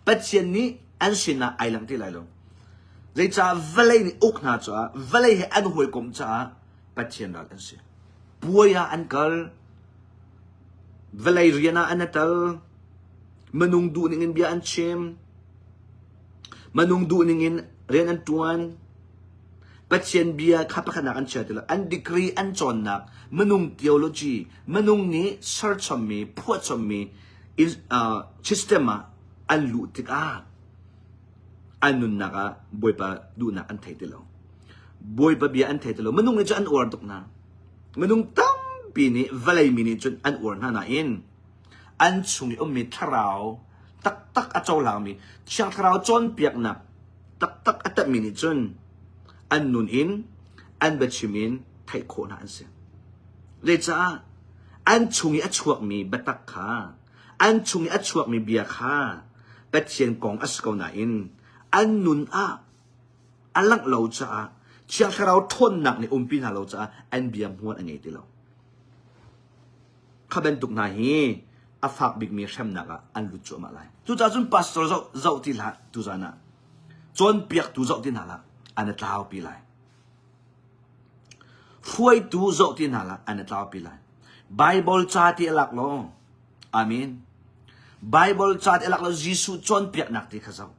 Pathian nih an sinah ai lang ti lai lo. Zeicah vawlei nih uk hna caah vawlei he an hawikom caah Pathian ral an si. Puai ah an kal, vawlei rian ah an i tel, minung duh ning in bia an chim, minung duh ning in rian an ṭuan. Pathian bia kha pakhatnak an chia ti lo. An degree an cawnnak minung theology, minung nih serchommi, phuahchommi uh, system ah an luh tikah an nunnak ah Bawipa duhnak an thei ti lo. Bawipa bia an thei ti lo. Minung nih cun an uar tuk hna. Minung tampi nih vawlei mi nih cun an uar hna nain an chung i ummi thlarau taktak a cohlangmi Thiang Thlarau cawnpiaknak taktak a tepmi nih cun an nun in an biachim in theih khawh hna an si. Zeicah an chung i a chuakmi biatak kha an chung i a chuakmi bia kha Pathian kong a si ko nain an nun ah a langh lo caah Thiang Thlarau ṭhawnnak nih umpi hna lo caah an bia hmual a ngei ti lo. Kha bantuk hna hi a fak bikmi hremnak ah an lut cuahmah lai. Cucaah cun pastor zoh, zoh ti hlah tuzan ah. Cawnpiaktu zoh ti hna hlah, an i tlaupi lai. Hruaitu zoh ti hna hlah, an i tlaupi lai. Bible ca ti a lak law, Amen. Bible ca ti a lak law Jesuh cawnpiaknak ti kha zoh.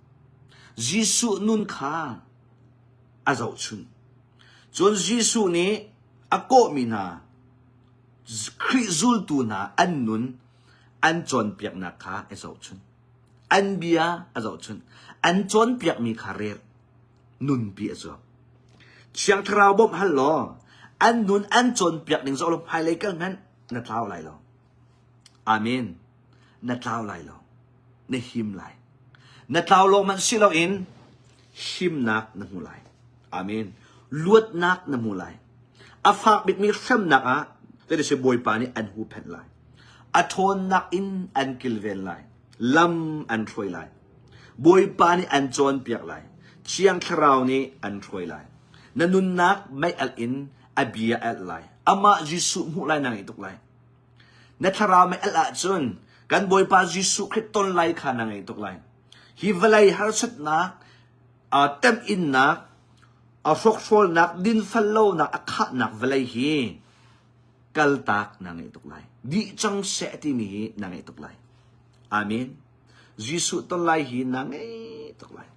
Jesuh nun kha a zohchun. Cun Jesuh nih a kawhmi hna Khrih zultu hna an nun an cawnpiaknak kha a zohchun. An bia a zohchun. An cawnpiakmi kha rel. Nunpi a zuam. Thiang Thlarau bawmh hal law an nun an cawnpiak ning zoh law hmailei kal hmanh na tlau lai lo. Amen. Na tlau lai lo. Na him lai. Na tlau lawng hmanh si loin himnak na hmu lai. Amen. Luatnak na hmu lai. A fak bikmi hremnak ah si Bawipa nih an huhphenh lai. A ṭhawnnak in an kilven lai. Lam an hruai lai. Bawipa nih an cawnpiak lai. Thiang Thlarau nih an hruai lai. Na nunnak mei alh in a bia alh lai. Amah Jesuh hmuh lai na ngeih tuk lai. Na thlarau mei alh ahcun kan Bawipa Jesuh Khrih ton lai kha na ngeih tuk lai. Hi vawlei harsatnak, uh, temhinnak, a hrokhrawlnak, dinfel lonak, a khahnak vawlei hi kaltak na ngeih tuk lai. Dih cang seh timi hi na ngeih tuk lai. Amen. Jesuh ton lai hi na ngei tuk lai.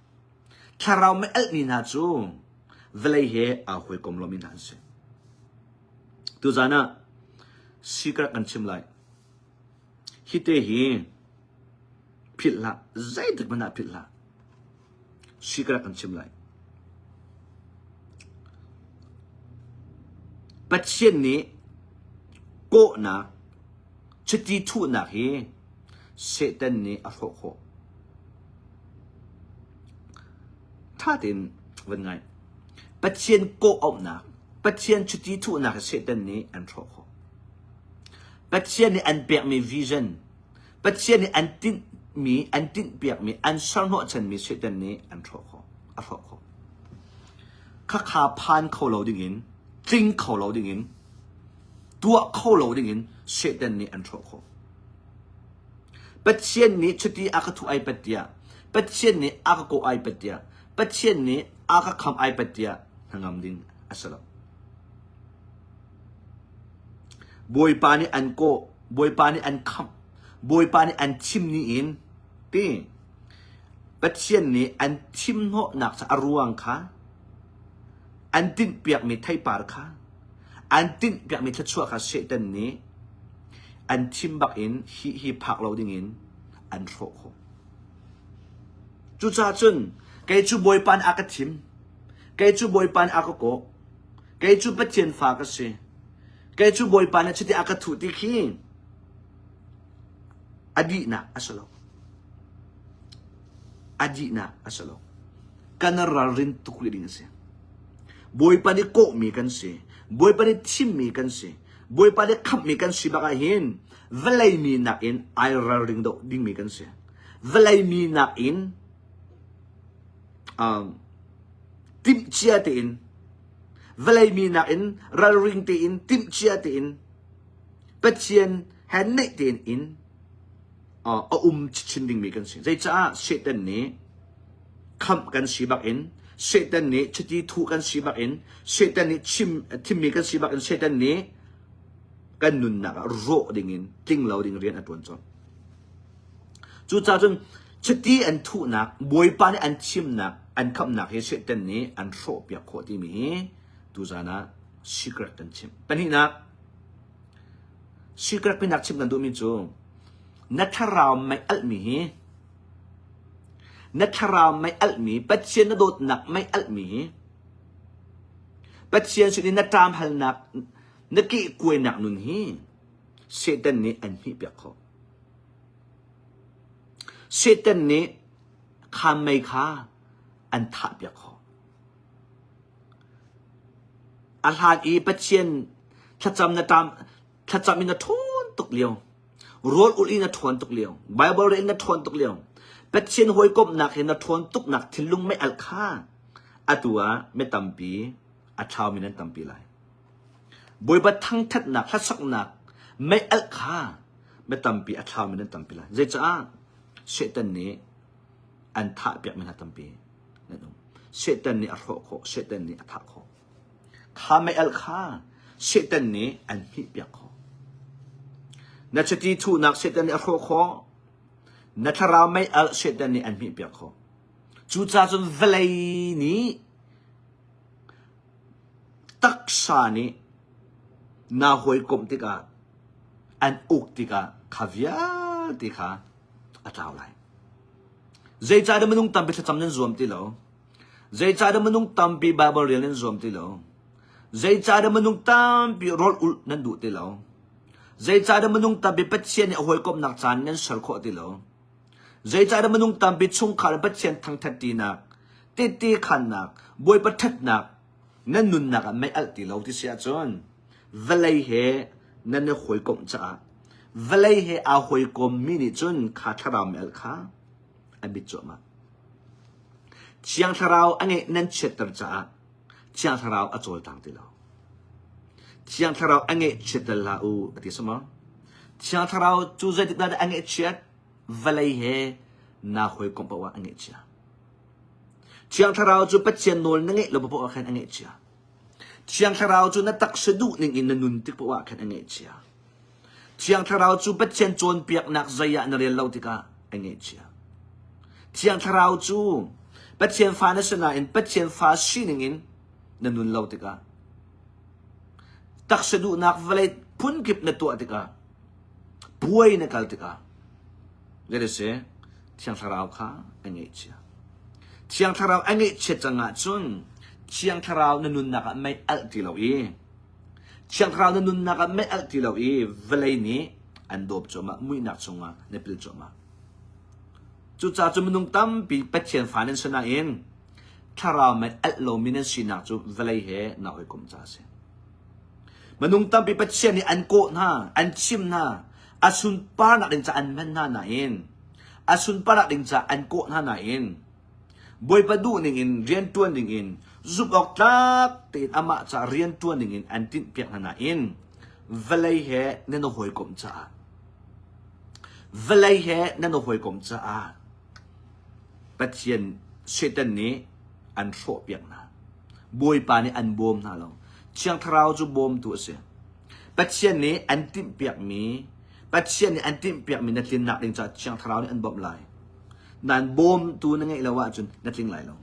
Thlarau mei alhmi hna cu vawlei he aa hawikom lomi hna an si. Tuzan ah secret kan chim lai. Hi te hi philh hlah. Zeitik hmanh ah philh hlah. Secret kan chim lai. Pathian nih kawhnak, chiti thuhnak hi Satan nih a hrawh khawh. Ṭha tein van ngai. Pathian kawh auhnak, Pathian chiti thuhnak hi Satan nih an hrawh khawh. Pathian nih an pekmi vision, Pathian nih an tinhmi, an tinhpiakmi, an serhnawhchanmi Satan nih an hrawh khawh, a hrawh khawh. Khakha phan kho lo dingin, tling kho lo dingin, tuah kho lo dingin Satan nih an hrawh khawh. Pathian nih chiti a ka thuh ai pat tiah, Pathian nih a ka kawh ai pat tiah, Pathian nih a ka kham ai pat tiah hnangam ding a si lo. Bawipa nih an kawh, Bawipa nih an khamh, Bawipa nih an thim ni in ti Pathian nih an thimhnawhnak a ruang kha an tinhpiakmi theipar kha an tinhpiakmi thluachuah kha Satan nih an thim bak in hi hi phak lo ding in an hrawh khawh. Cucaah cun kei cu Bawipa nih a ka thim, kei cu Bawipa nih a ka kawh, kei cu Pathian fa ka si, kei cu Bawipa nih chiti a ka thuh ti khi a dihnak a si lo. A dihnak a si lo. Kan ralrin tuk rih ding a si. Bawipa nih kawhmi kan si. Bawipa nih thimmi kan si. Bawipa nih khamhmi kan si bak ah hin vawlei mi nakin ai ralring deuh dingmi kan si. Vawlei mi nakin um, timhcia tein vawlei mi nakin ralring tein timhcia tein Pathian he naih tein in uh, a um chin dingmi kan si. Zeicah Satan nih khamh kan si bak in Satan nih chiti thuh kan si bak in Satan nih chim thimmi kan si bak in Satan nih kan nunnak ah rawh ding in tling lo ding rian a tuan colh. Cucaah cun chiti an thuhnak Bawipa nih an chimnak an khamhnak hi Satan nih an hrawhpiak khawh timi hi tuzan ah secret kan chim. Pahnihnak Secret pinak chim kan duhmi cu na thlarau mei alhmi hi na thlarau mei alhmi Pathian na dawtnak mei alhmi hi Pathian sin in na ṭam halnak na kehkuainak nun hi Satan nih an hmihpiak khawh. Satan nih kha mei kha an thahpiak khawh. A hlan i Pathian thlacam na ṭam thlacam in na ṭhawn tuk lio, rawl ulh in na ṭhawn tuk lio, Baibal rel in na ṭhawn tuk lio, Pathian hawikomhnak he na ṭhawn tuknak thinlung mei alh kha atu ah mi tampi a thlaumi nan tampi lai. Bawipa thangṭhatnak, hlasaknak mei alh kha mi tampi a thlaumi nan tampi lai. Zeicah? Satan nih an thahpiakmi hna tampi nan um. Satan nih a hrawh khawh, Satan nih a thah khawh. Kha mei-alh kha Satan nih an hmihpiak khawh. Na chiti thuhnak Satan nih a hrawh khawh. Na thlarau mei-alh Satan nih an hmihpiak khawh. Cucaah cun vawlei nih taksa nih naa hawikomh tikah an uk tikah kha vialte kha a tlau lai. Zeicahdah minung tampi thlacam nan zuam ti lo? Zeicahdah minung tampi Baibal rel nan zuam ti lo? Zeicahdah minung tampi rawl ulh nan duh ti lo? Zeicahdah minung tampi Pathian nih a hawikomhnak caan nan ser khawh ti lo? Zeicahdah minung tampi chungkhar in Pathian thangthat ṭinak, tehte khannak, Bawipa ṭhatnak nan nunnak ah mei alh ti lo ti si ahcun vawlei he nan i hawikomh caah vawlei he aa hawikommi nih cun kha thlarau mei alh kha a mit cuahmah. Thiang Thlarau a ngeih nan chiatter caah Thiang Thlarau a cawlcang ti lo. Thiang Thlarau a ngeihchiat hlah u a ti sama. Thiang Thlarau cu zeitik dah a ngeihchiat? Vawlei he naa hawikomh paoh ah a ngeihchia. Thiang Thlarau cu Pathian nawl na ngeih lo paoh ah khan a ngeihchia. Thiang Thlarau cu na taksa duh ning in na nun tik paoh ah khan a ngeihchia. Thiang Thlarau cu Pathian cawnpiaknak zei ah na rel lo tikah a ngeihchia. Thiang Thlarau cu Pathian fa na si nain Pathian fa sining in na nun lo tikah taksa duhnak vawlei phunkip na tuah tikah puai na kal tikah zei si Thiang Thlarau kha a ngeihchia. Thiang Thlarau a ngeihchiat cang ahcun Thiang Thlarau na nunnak ah mei alh ti lo i Thiang Thlarau na nunnak ah mei alh ti lo i vawlei nih an dawp cuahmah, muihnak chungah na pil cuahmah. Cucaah cu minung tampi Pathian fa nan si nain thlarau mei alh lomi nan sinak cu vawlei he naa hawikom caah a si. Minung tampi Pathian nih an kawh hna, an chim hna, a sunparnak ding caah an hman hna nain, a sunparnak ding caah an kawh hna nain, Bawipa duh ningin rianṭuan dingin zumh awk tlak tein amah caah rianṭuan dingin an tinhpiak hna nain vawlei he nan i hawikomh caah vawlei he nan i hawikomh caah Pathian Satan nih an hrawhpiak hna. Bawipa nih an bawm hna lo. Thiang Thlarau cu bawmtu a si. Pathian nih an timhpiakmi Pathian nih an timhpiakmi na tlinnak ding caah Thiang Thlarau nih an bawmh lai. Nan bawmtu na ngeih lo ahcun na tling lai lo.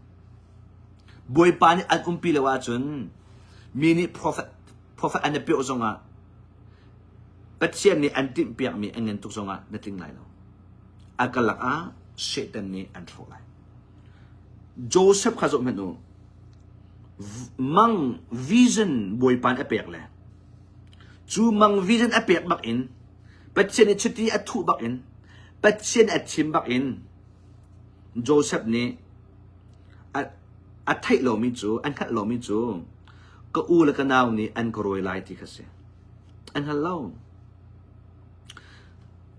Bawipa nih an umpi lo ahcun mi nih prophet prophet an i pioh zongah Pathian nih an timhpiakmi an ngan tuk zongah na tling lai lo. A karlak ah Satan nih an hrawh lai. Joseph kha zoh hmanh u. Mang vision Bawipa nih a pek le cu mang vision a pek bak in Pathian nih chiti a thuh bak in Pathian a thim bak in Joseph nih a, a theih lomi cu a hngalh lomi cu ka u le ka nau nih an ka rawi lai ti kha si. An hngal lo.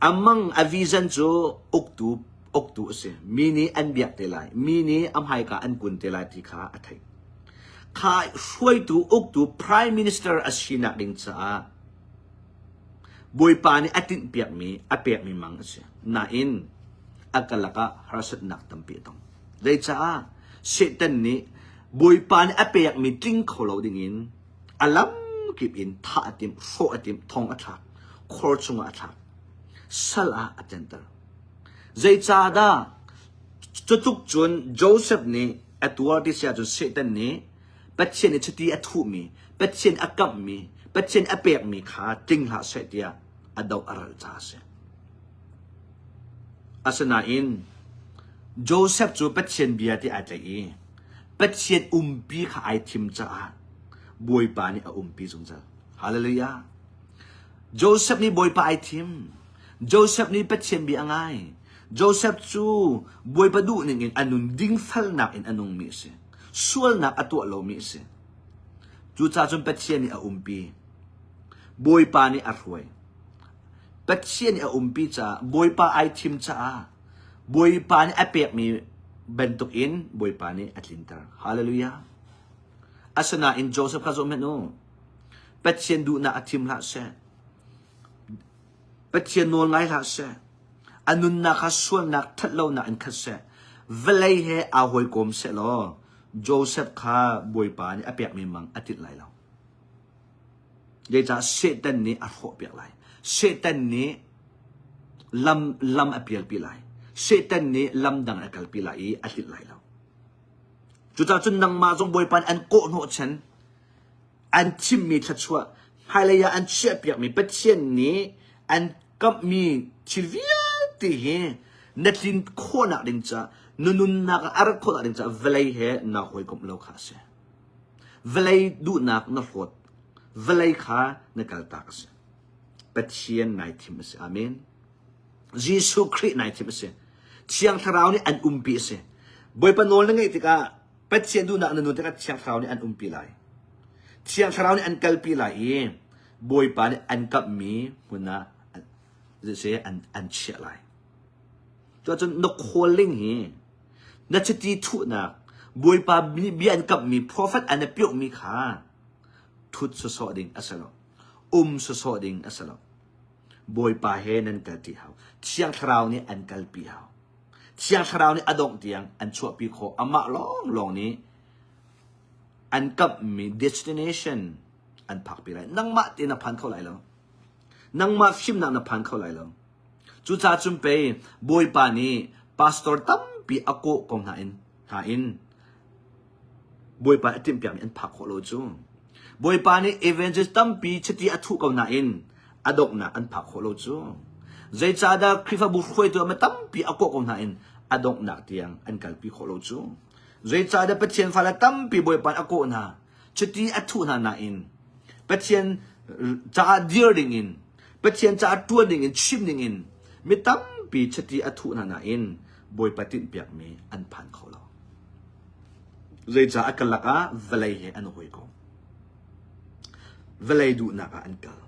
A mang a vision cu uktu uktu a si. Mi nih an biak te lai. Mi nih a hmaika an kun te lai ti kha a theih. Kha hruaitu uktu prime minister a sinak ding caah Bawipa nih a tinhpiakmi, a pekmi mang a si. Nain a karlak ah harsatnak tampi a tong. Zeicah? Satan nih Bawipa nih a pekmi tling kho lo dingin a lamkip in thah a timh, hrawh a timh, thong a thlak, khor chungah a thlak, sal ah a canter. Zeicahdah cutluk cun Joseph nih a tuar ti si ahcun Satan nih Pathian nih chiti a thuhmi, Pathian a kamhmi, Pathian a pekmi kha tling hlah seh tiah a doh a ral caah a si. Asinain Joseph cu Pathian bia ti ai tlaih i Pathian umpi kha ai thim caah Bawipa nih a umpi zungzal. Hallelujah. Joseph nih Bawipa ai thim. Joseph nih Pathian bia a ngai. Joseph cu Bawipa duh ning in a nun dingfelnak in a nungmi a si. Sualnak a tuah lomi a si. Cucaah cun Pathian nih a umpi. Bawipa nih a hruai. Pathian nih a umpi caah, Bawipa ai thim caah, Bawipa nih a pekmi bantukin Bawipa nih a tlinter. Hallelujah. Asinain Joseph kha zoh hmanh u. Pathian duhnak a thim hlah seh. Pathian nawl ngai hlah seh. A nunnak kha sualnak ṭhatlonak in khat seh. Vawlei he aa hawikom seh law Joseph kha Bawipa nih a pekmi mang a tlinh lai lo. Zeicah Satan nih a hrawhpiak lai. Satan nih lam lam a pialpi lai. Satan nih lam dang a kalpi lai i a tlinh lai lo. Cucaah cun nangmah zong Bawipa nih an kawhhnawhchan an thimmi thluachuah hmailei ah an chiahpiakmi Pathian nih an kamhmi thil vialte hi na tlin khawhnak ding caah na nunnak ah a rat khawhnak ding caah vawlei he naa hawikomh lo kha a si. Vawlei duhnak na hlawt. Vawlei kha na kaltak a si. Pathian nai thim a si. Amen. Jesuh Khrih nai thim a si. Thiang Thlarau nih an umpi a si. Bawipa nawl na ngeih tikah Pathian duhnak na nun tikah Thiang Thlarau nih an umpi lai. Thiang Thlarau nih an kalpi lai i Bawipa nih an kamhmi hmun ah an, an chiah lai. Cuahcun na calling hi na chiti thuhnak Bawipa nih bia an kamhmi prophet an i piahmi kha thut sawsawh ding a si lo. Um sawsawh ding a si lo. Bawipa he nan kalṭi hau. Thiang Thlarau nih an kalpi hau. Thiang Thlarau nih a dongh tiang an chuahpi khawh. Amah lawnglawng nih an kamhmi destination an phakpi lai. Nangmah te na phan kho lai lo. Nangmah fimnak na phan kho lai lo. Cucaah cun pei Bawipa nih pastor tampi a kawh ko hna in hna in Bawipa a timhpiakmi an phak khawh lo cu. Bawipa nih evangelist tampi chiti a thuh ko nain a donghnak an phak khawh lo cu. Zeicahdah Khrihfabu hruaitu ah tampi a kawh ko nain a donghnak tiang an kalpi khawh lo cu. Zeicahdah Pathian fale tampi Bawipa nih a kawh hna, chiti a thuh hna nain Pathian caah dir dingin, Pathian caah ṭuan dingin, chim dingin mi tampi chiti a thuh hna nain Bawipa tinhpiakmi an phan kho lo. Zeicah a karlak ah vawlei he an hawikom. Vawlei duhnak ah an kal.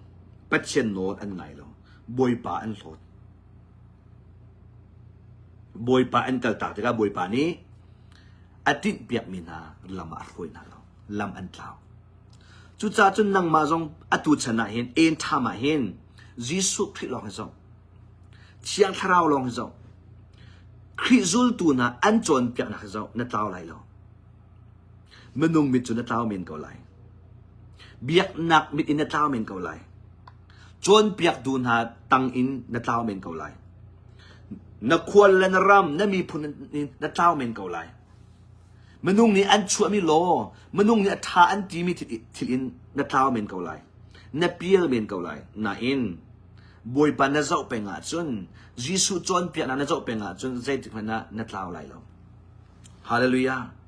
Pathian nawl an ngai lo. Bawipa an hlawt. Bawipa an kaltak tikah Bawipa nih a tinhpiakmi hna lam ah a hruai hna lo. Lam an tlau. Cucaah cun nangmah zong atu chan ah hin, end time ah hin, Jesuh Khrih lawng hi zoh. Thiang Thlarau lawng hi zoh. Khrih zultu hna an cawnpiaknak hi zoh na tlau lai lo. Minung mit cu na tlau men ko lai. Biaknak mit in na tlau men ko lai. Cawnpiaktu hna tang in na tlau men ko lai. Na khual le na ram, na miphun in na tlau men ko lai. Minung nih an chuahmi law, minung nih a ṭha an timi thil in na tlau men ko lai. Na pial men ko lai. Nain, Bawipa na zoh peng ahcun, Jesuh cawnpiaknak na zoh peng ahcun zeitik hmanh ah na tlau lai lo. Hallelujah.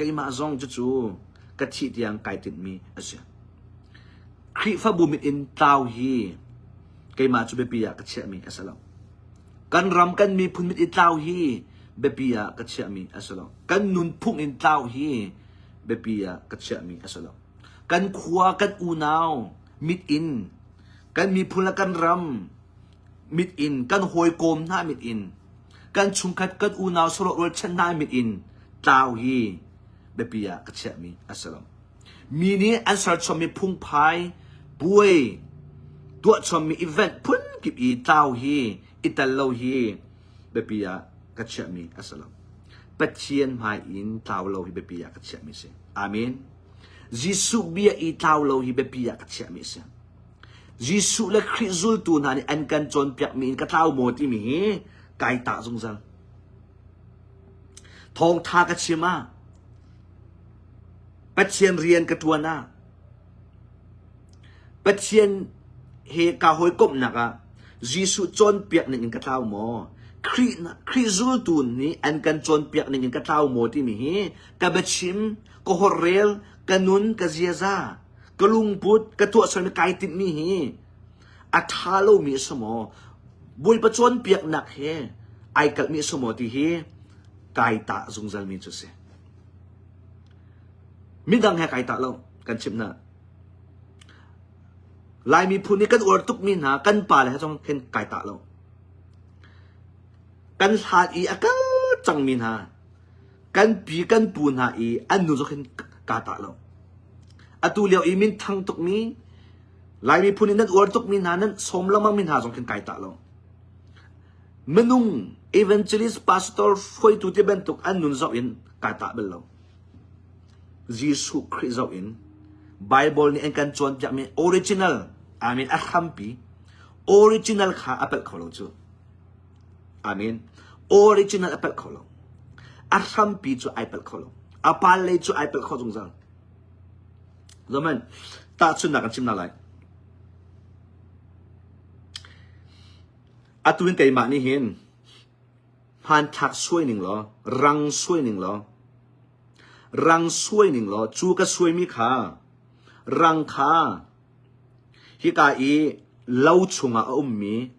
Keimah zong cucu ka thih tiang kai tinhmi a si. Khrihfabu mit in tlau hi keimah cu biapi ah ka chiahmi a si lo. Kan ram kan miphun mit in tlau hi biapi ah ka chiahmi a si lo. Kan nunphung in tlau hi biapi ah ka chiahmi a si lo. Kan khua kan unau mit in kan miphun le kan ram mit in kan hawikom hna mit in kan chungkhat kan unau sarawh rualchan hna mit in tlau hi biapi ah ka chiahmi a si lo. Mi nih an serchommi phungphai, puai, tuahchommi event phunkip i tlau hi i tel lo hi biapi ah ka chiahmi a si lo. Pathian hmai in tlau lo hi biapi ah ka chiahmi a si. Amen. Jesuh bia i tlau lo hi biapi ah ka chiahmi a si. Jesuh le Khrih zultu hna nih an kan cawnpiakmi in ka tlau maw timi hi kai tah zungzal. Thawngtha ka chim ah, Pathian rian ka ṭuan ah, Pathian he kaa hawikomhnak ah Jesuh cawnpiak ning in ka tlau maw? Khrih, Khrih zultu nih an kan cawnpiak ning in ka tlau maw timi hi ka biachim, ka holhrel, ka nun, ka ziaza, ka lungput, ka tuahsermi kai tinhmi hi a ṭha lomi a si maw? Bawipa cawnpiaknak he ai kalhmi a si maw ti hi kai tah zungzalmi cu a si. Midang he kai tah lo, kan chimh hna. Lai miphun nih kan uar tukmi hna kan pale he zong khin kai tah lo. Kan hlan i a kal cangmi hna kan pi kan pu hna i an nu zong khin kaa tah lo. Atu lio i minthang tukmi Lai miphun in nan uar tukmi hna nan sawm lengmangmi hna zong khin kai tah lo. Minung evangelist pastor hruaitu ti bantuk an nun zoh in kai tah bal lo. Jesuh Khrih zoh in Bible nih an kan cawnpiakmi original I mean a hrampi original kha a palh kho lo cu. Amen. Original a palh kho lo. A hrampi cu ai palh kho lo. A pal lei cu ai palh kho zungzal. Zaman tahchunnak kan chim na lai. Atu in keimah nih hin hmanthlak suai ning law, rang suai ning law, rang suai ning law, cu ka suaimi kha rang kha hika i Lo chungah a ummi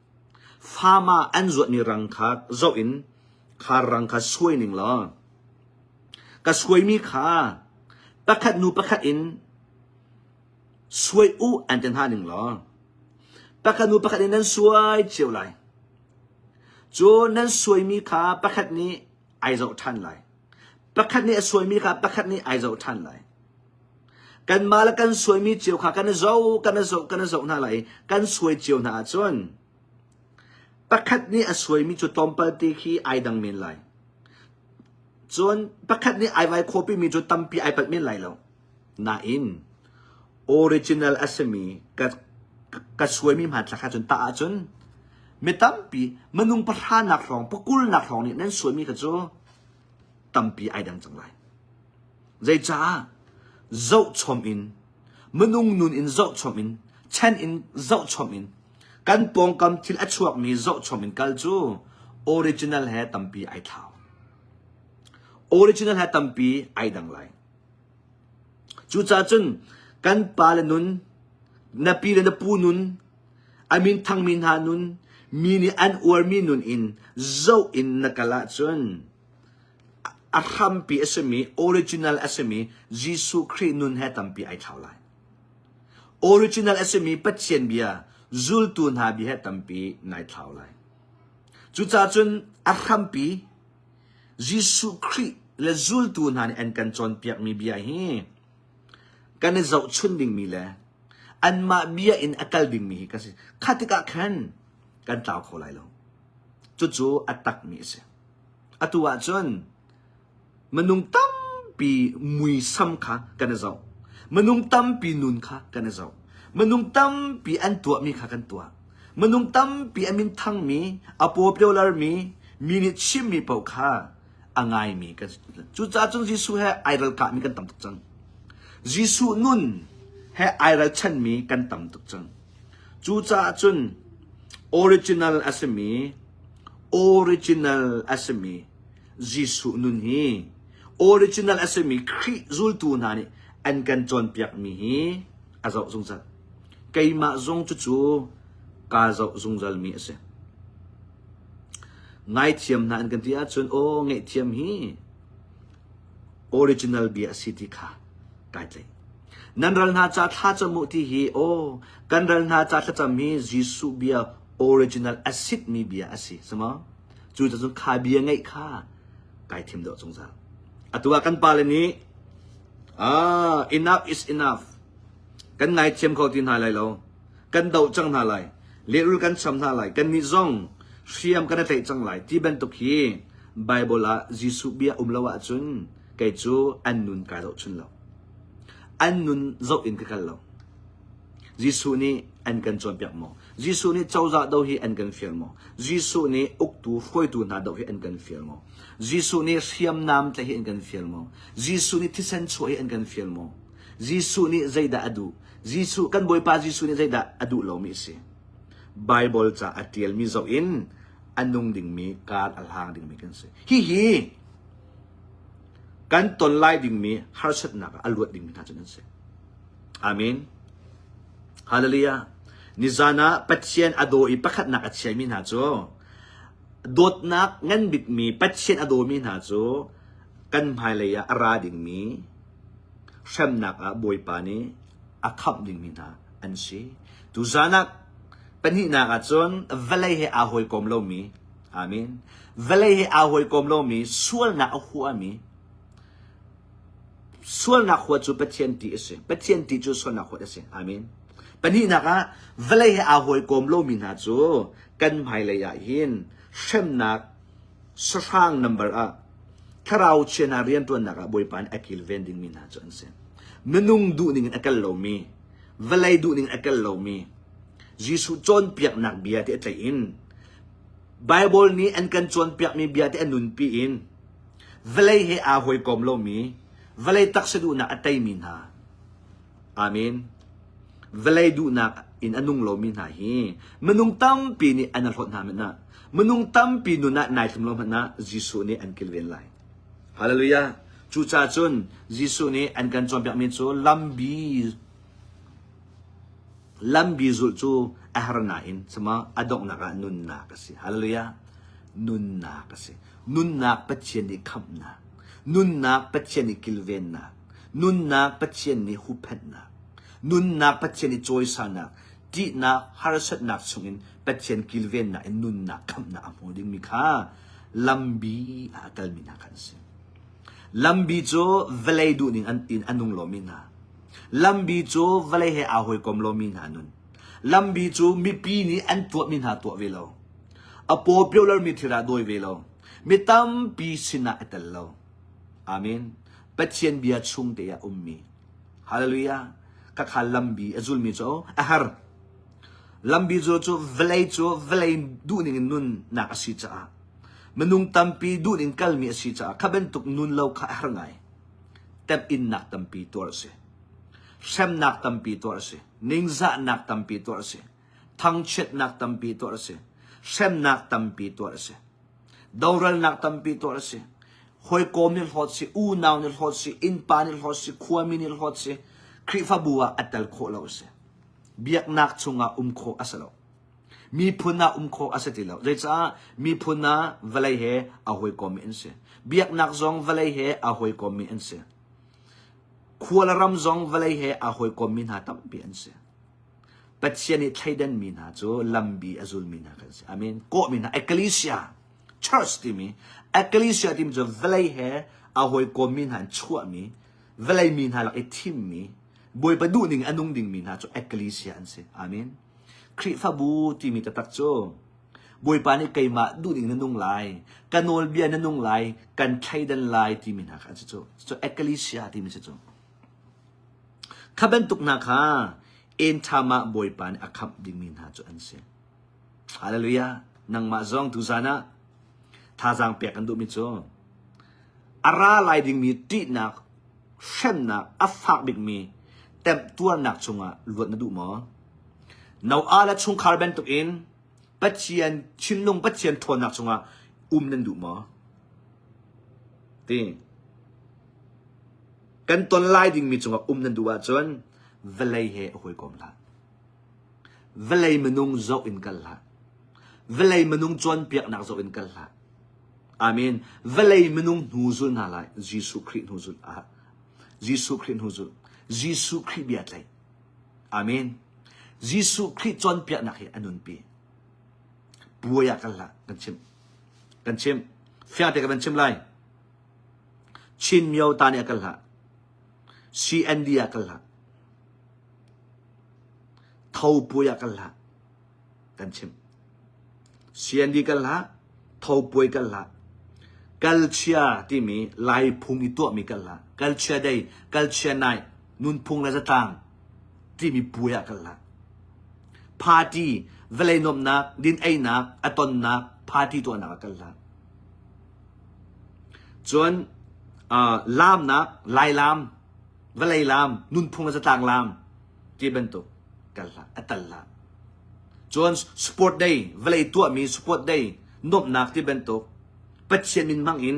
farm ah an zuatmi rang kha zoh in kha rang kha suai ning law ka suaimi kha pakhat hnu pakhat in suai u an ti hna ning law pakhat hnu pakhat in nan suai cio lai. Cu nan suaimi kha pakhat nih ai zoh ṭhan lai. Pakhat nih a suaimi kha pakhat nih ai zoh ṭhan lai. Kanmah le kan suaimi cio kha kan i zoh, kan i zoh, kan i zoh hna lai i kan suai cio hna ahcun pakhat nih a suaimi cu tlawmpal te khi ai dang men lai. Cun pakhat nih ai vai khawpimi cu tampi ai palh men lai lo. Nain original a simi ka, ka suaimi hmanthlak kha cun tah ahcun mi tampi minung pahra nak hrawng pakul nak hrawng nih nan suaimi kha cu tampi ai dang cang lai. Zeicah zohchom in minung nun in zohchom in chan in zohchom in kan pawngkam thil a chuakmi zohchom in kal cu original he tampi ai thlau. Original he tampi ai dang lai. Cucaah cun kan pa le nun, na pi le na pu nun, a min thangmi hna nun, mi nih an uarmi nun in zoh in na kal ahcun a hrampi a simi, original a simi Jesuh Khrih nun he tampi ai thlau lai. Original a simi Pathian bia, zultu hna bia he tampi nai thlau lai. Cucaah cun a hrampi Jesuh Khrih le zultu hna nih an kan cawnpiakmi bia hi kan i zohchun dingmi le anmah bia in a kal dingmi hi kan si. Kha tikah khan kan tlau kho lai lo. Cucu a takmi a si. Atu ahcun minung tampi muisam kha kan i zoh. Minung tampi nun kha kan i zoh. Minung tampi an tuahmi kha kan tuah. Minung tampi a min thangmi, a popularmi, mi nih chimmi paoh kha a ngaimi kan si. Cucaah cun Jesuh he ai ralkahmi kan tam tuk cang. Jesuh nun he ai ralchanmi kan tam tuk cang. Cucaah cun original a simi original a simi Jesuh nun hi original a simi Khrih zultu hna nih an kan cawnpiakmi hi a zoh zungzal. Keimah zong cucu kaa zoh zungzalmi a si. Ngaithiam hna an kan ti ahcun aw ngaihthiam hi original bia a si ti kha kai tlaih. Nan ral hna ca thlacam u ti hi aw kan ral hna ca thlacam hi Jesuh bia original a sitmi bia a si. Sama? Cu cun kha bia ngeih kha kai thim deuh zungzal. Atu ah kan pale nih ah enough is enough. Kan ngaithiam kho ti hna lai lo. Kan doh cang hna lai. Lehrul kan cham hna lai. Kannih zong hriam kan i tlaih cang lai. Ti bantuk hi Bible ah Jesuh bia um lo ahcun kei cu an nun kai zohchun lo. An nun zoh in ka kal lo. Jesuh nih an kan cawnpiak maw? Jesuh nih cozah do hi an kan fial maw? Jesuh nih uktu hruaitu hna doh hi an kan fial maw? Jesuh nih hriamnam tlaih hi an kan fial maw? Jesuh nih thisen chuah hi an kan fial maw? Jesuh nih zeidah a duh? Jesuh kan Bawipa Jesuh nih zeidah a duh lomi a si? Bible ca a ṭialmi zoh in a nung dingmi kar a hlang dingmi kan si. Hihi kan ton lai dingmi harsatnak ah a luat dingmi hna cu nan si. Amen. Hallelujah. Nizan ah Pathian a daw i pakhatnak a chiami hna cu dawtnak ngan bikmi Pathian a dawmi hna cu kan hmailei ah a ra dingmi hremnak ah Bawipa nih a khamh dingmi hna an si. Tuzan ah pahnihnak ah cun vawlei he aa hawikom lomi Amen. Vawlei he aa hawikom lomi sualnak a huami Sualnak huat cu Pathian ṭih a si. Pathian ṭih cu sualnak huat a si. Amen. Pahnihnak ah vawlei he aa hawikom lomi hna cu kan hmailei ah hin hremnak sahrang number ah thlarau chia hna rianṭuannak ah Bawipa nih a kilven dingmi hna cu an si. Minung duhning in a kal lomi, vawlei duhning in a kal lomi, Jesuh cawnpiaknak bia ti a tlaih in Bible nih an kan cawnpiakmi bia ti a nunpi in Vawlei he aa hawikom lomi, vawlei taksa duhnak a teimi hna. Amen. Vawlei duhnak in a nung lomi hna hi minung tampi nih an hlawt hna hmanh ah, minung tampi nun ah nai tlum lo hmanh ah Jesuh nih an kilven lai. Hallelujah. Cucaah cun Jesuh nih an kan cawnpiakmi cu lambi. Lambi zulh cu a har nain sama a donghnak ah nunnak a si. Hallelujah. Nunnak a si. Nunnak Pathian nih khamhnak. Nunnak Pathian nih kilvennak. Nunnak Pathian nih huhphenhnak. Nunnak Pathian nih cawisanak. Ṭihnak, harsatnak chungin Pathian kilvennak in nunnak khamhnak a hmu dingmi kha lambi ah a kalmi hna kha an si. Lambi cu vawlei duhning an in a nung lomi hna. Lambi cu vawlei he aa hawikom lomi hna nun. Lambi cu mipi nih an tuahmi hna tuah ve lo. A popular mi thil ah dawi ve lo. Mi tampi sinah a tel lo. Amen. Pathian bia chung te ah ummi. Hallelujah. Khakha lambi a zulmi cu a har. Lambi zul cu vawlei cu vawlei duhning in nunnak a si caah minung tampi duhning kalmi a si caah kha bantuk nun lo kha a har ngai. Temhinnak tampi tuar a si. Hremnak tampi tuar a si. Ningzahnak tampi tuar a si. Thangchiatnak tampi tuar a si. Hremnak tampi tuar a si. Doralnak tampi tuah a si. Hawikom nih hlawt si, unau nih hlawt si, innpa nih hlawt si, khuami nih hlawt si, Khrihfabu ah a tel khawh lo a si. Biaknak chungah um khawh a si lo. Miphun ah um khawh a si ti lo. Zeicah miphun ah vawlei he a hawikommi an si. Biaknak zong vawlei he a hawikommi an si. Khua le ram zong vawlei he a hawikommi hna tampi an si. Pathian nih thleidanmi hna cu lambi a zulmi hna kan si. Amen. Kawhmi hna ecclesia, church timi, ecclesia timi cu vawlei he a hawikommi hna in chuahmi, vawlei mi hna lak i thimmi, Bawipa duhning a nung dingmi hna cu ecclesia an si. Amen. Khrihfabu timi taktak cu Bawipa nih keimah duhning na nung lai, ka nawlbia na nung lai, kan thleidan lai timi hna kha an si cu. Cu ecclesia timi si cu. Kha bantuk hna kha Entham ah Bawipa nih a khamh dingmi hna cu an si. Hallelujah. Nangmah zong tuzan ah thazaang pek an duhmi cu a ra lai dingmi ṭihnak, hremnak a fak bikmi temhtuarnak chungah luat na duh maw? Noah le chungkhar bantukin Pathian thinlung Pathian ṭhawnnak chungah um nan duh maw? Ti. Kan ton lai dingmi cungah um nan duh ahcun vawlei he a hawikom hlah. Vawlei minung zoh in kal hlah. Vawlei minung cawnpiaknak zoh in kal hlah. Amen. Vawlei minung hnu zul hna lai. Jesuh Khrih hnu zul ah. Jesuh Khrih hnu zul. Jesuh Khrih bia tlaih. Amen. Jesuh Khrih cawnpiaknak hi a nunpi. Puai ah kal hlah. Kan chimh. Kan chimh. Fiang te ka van chim lai. Chin Myo ta nih a kal hlah. CND ah kal hlah. Tho puai ah kal hlah. Kan chim. CND kal hlah. Tho puai kal hlah. Kalchia timi Lai phung i tuahmi kal hlah. Kalchia day, kalchia night, nunphung le zatlang timi puai ah kal hlah. Party, vawlei nuamhnak, din einak, a tonnak, party tuahnak ah kal hlah. Cun uh, laamnak, Lailaam, vawlei laam, nunphung le zatlang laam ti bantuk kal hlah, a tal hlah. Cun sport day, vawlei tuahmi sport day, nuamhnak ti bantuk Pathian min hmang in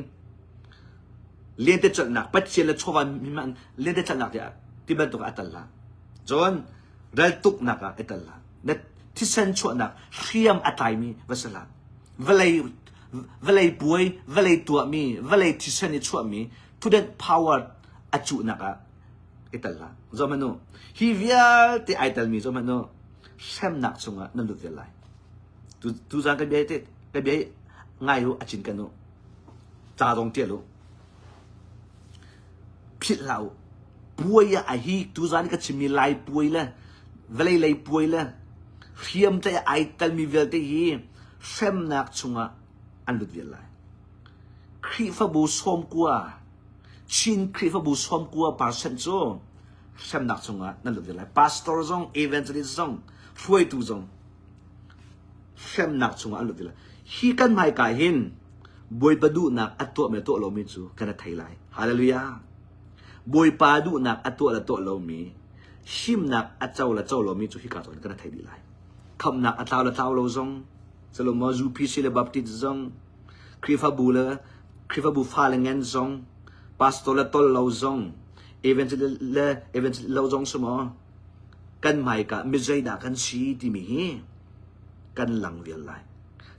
lentecelhnak, Pathian le chawva min hmang in lentecelhnak ti, ti bantuk ah a tal hlah. Cun raltuknak ah i tel hlah. Na thisen chuahnak hriam a tlaimi va si hlah. Vawlei vawlei puai, vawlei tuahmi, vawlei thisen i chuahmi prudent power a cuhnak ah i tel hlah. Zoh hmanh u. Hi vialte ai telmi zoh hmanh u. Hremnak chungah nan lut vial lai. Tu tuzan kan bia te kan bia ngai u a cin kan u. Ca zong tial u. Philh hlah u. Puai ah a hi tuzan i ka chimmi Lai puai le vawlei lei puai le hriamtlaih ah ai telmi vialte hi hremnak chungah an lut vial lai. Khrihfabu sawmkua, Chin Khrihfabu 90 percent cu hremnak chungah nan lut vial lai. Pastor zong, evangelist zong, hruaitu zong hremnak chungah an lut vial lai. Hi kan hmaika hin Bawipa duhnak a tuahmi le tuah lomi cu kan i thei lai. Hallelujah. Bawipa duhnak a tuah le tuah lomi, himnak a co le co lomi cu hika zawn kan i thei dih lai. Khamhnak a tlau le tlau lo zong, salomaw UPC le Baptist zong, Khrihfabu le Khrihfabu fa le ngen zong, pastor le tol lo zong, evangelist le evangelist lo zong si maw? kan hmaika mi zeidah kan si timi hi kan lang vial lai.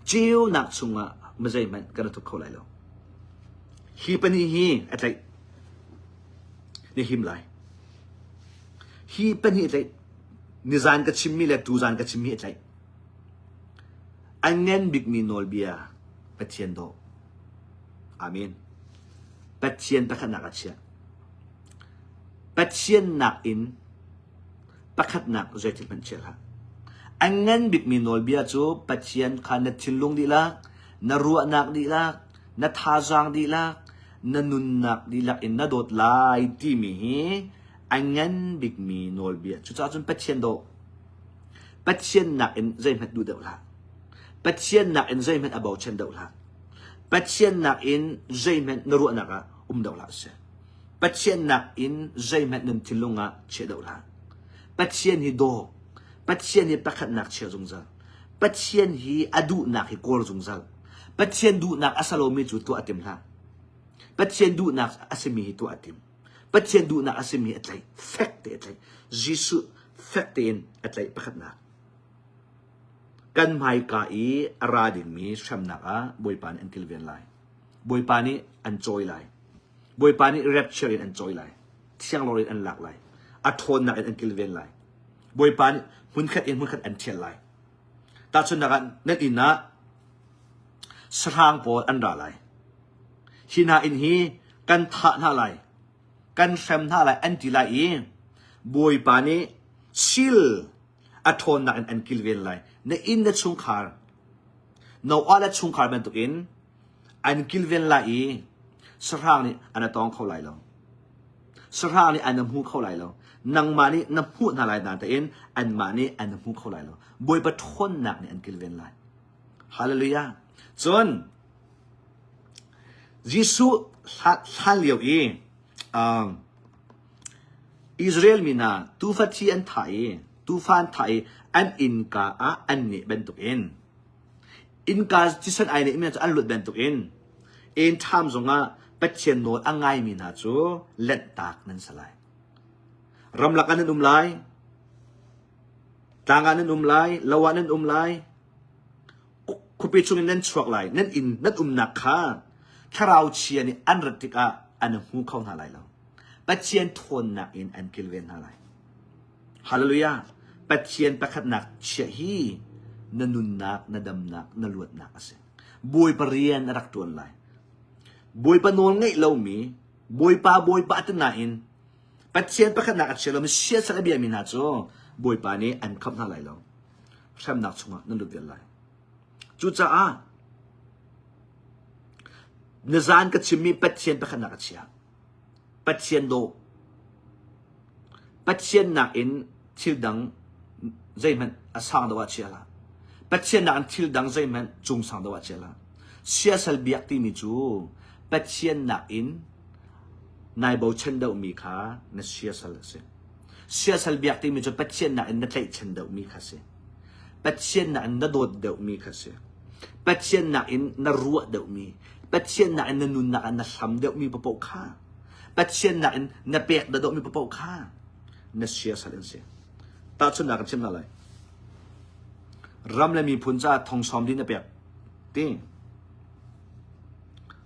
Ceunak chungah mi zeihmanh kan i thup kho lai lo. Hi pahnih hi a tlaih. Na him lai. Hi pahnih a tlaih. Nizan ka chimmi le tuzan ka chimmi a tlaih. A ngan bikmi nawlbia Pathian dawh. Amen. Pathian pakhatnak a chiah. Pathian nakin pakhatnak zeithil hmanh chia hlah. A ngan bikmi nawlbia cu Pathian kha na thinlung dihlak, na ruahnak dihlak, na thazaang dihlak, na nunnak dihlak in na dawt lai timi hi a ngan bikmi nawlbia. Cucaah cun Pathian dawh. Pathian nakin zeihmanh duh deuh hlah. Pathian nakin zeihmanh a bochan deuh hlah. Pathian nakin zeihmanh na ruahnak ah um deuh hlah seh. Pathian nakin zeihmanh nan thinlung ah chia deuh hlah. Pathian hi daw. Pathian hi pakhatnak chia zungzal. Pathian hi a duhnak hi kawl zungzal. Pathian duhnak a si lomi cu tuah tim hlah. Pathian duhnak a simi hi tuah tim. Pathian duhnak a simi a tlaih. Fek te a tlaih. Jesuh fek tein a tlaih pakhatnak. Kan hmaika i a ra dingmi hremnak ah Bawipa nih an kilven lai. Bawipa nih an cawi lai. Bawipa nih rapture in an cawi lai. Thianglawr in an lak lai. A ṭhawnnak in an kilven lai. Bawipa nih hmunkhat in hmunkhat an ṭhial lai. Tahchunhnak ah nan inn ah sahrang pawl an ra lai. Hi hna inn hi kan thah hna lai, kan hrem hna lai an ti lai i Bawipa nih sil a ṭhawnnak in an kilven lai. Na inn na chungkhar, Noah le chungkhar bantukin an kilven lai i sahrang nih an a tawng kho lai lo. Sahrang nih an hmu kho lai lo. Nangmah nih na hmuh hna lai nain anmah nih an hmu kho lai lo. Bawipa ṭhawnnak nih an kilven lai. Hallelujah. Cun Jesuh hlan lio i um, Israel mi hna tuufa thi an thah i tuufa an thah i an innka ah an neh bantukin innka thisen ai nehmi cu an lut bantukin en ṭham zongah Pathian nawl a ngaimi hna cu lanhtak nan si lai. Ramlak ah nan um lai, tlang ah nan um lai, lo ah nan um lai, khuapi chungin nan chuak lai, nan inn nan umnak kha thlarau chia nih an rat tikah an hmu kho hna lai lo. Pathian ṭhawnnak in an kilven hna lai. Hallelujah! Pathian pakhatnak chiah hi na nunnak, na damnak, na luatnak a si. Bawipa rian a rak ṭuan lai. Bawipa nawl ngeih lomi, Bawipa Bawipa ti nain Pathian pakhatnak a chia lomi siasal a biami hna cu Bawipa nih an khamh hna lai lo. Hremnak chungah nan lut vial lai. Cucaah nizan ka chimmi Pathian pakhatnak a chia. Pathian dawh. Pathian nakin thil dang zeihmanh a sang deuh ah chia hlah. Pathian nakin thil dang zeihmanh cung sang deuh ah chia hlah. Siasal biak timi cu Pathian nakin nai bochan deuhmi kha na siasal a si. Siasal biak timi cu Pathian nakin na tlaihchan deuhmi kha si. Pathian nakin na dawt deuhmi kha si. Pathian nakin na ruah deuhmi, Pathian nakin na nunnak ah na hlam deuhmi paoh kha Pathian nakin na pek na dawhmi paoh kha na siasal an si. Tahchunhnak kan chim hna lai. Ram le miphun caah thongsawm din na pek ti.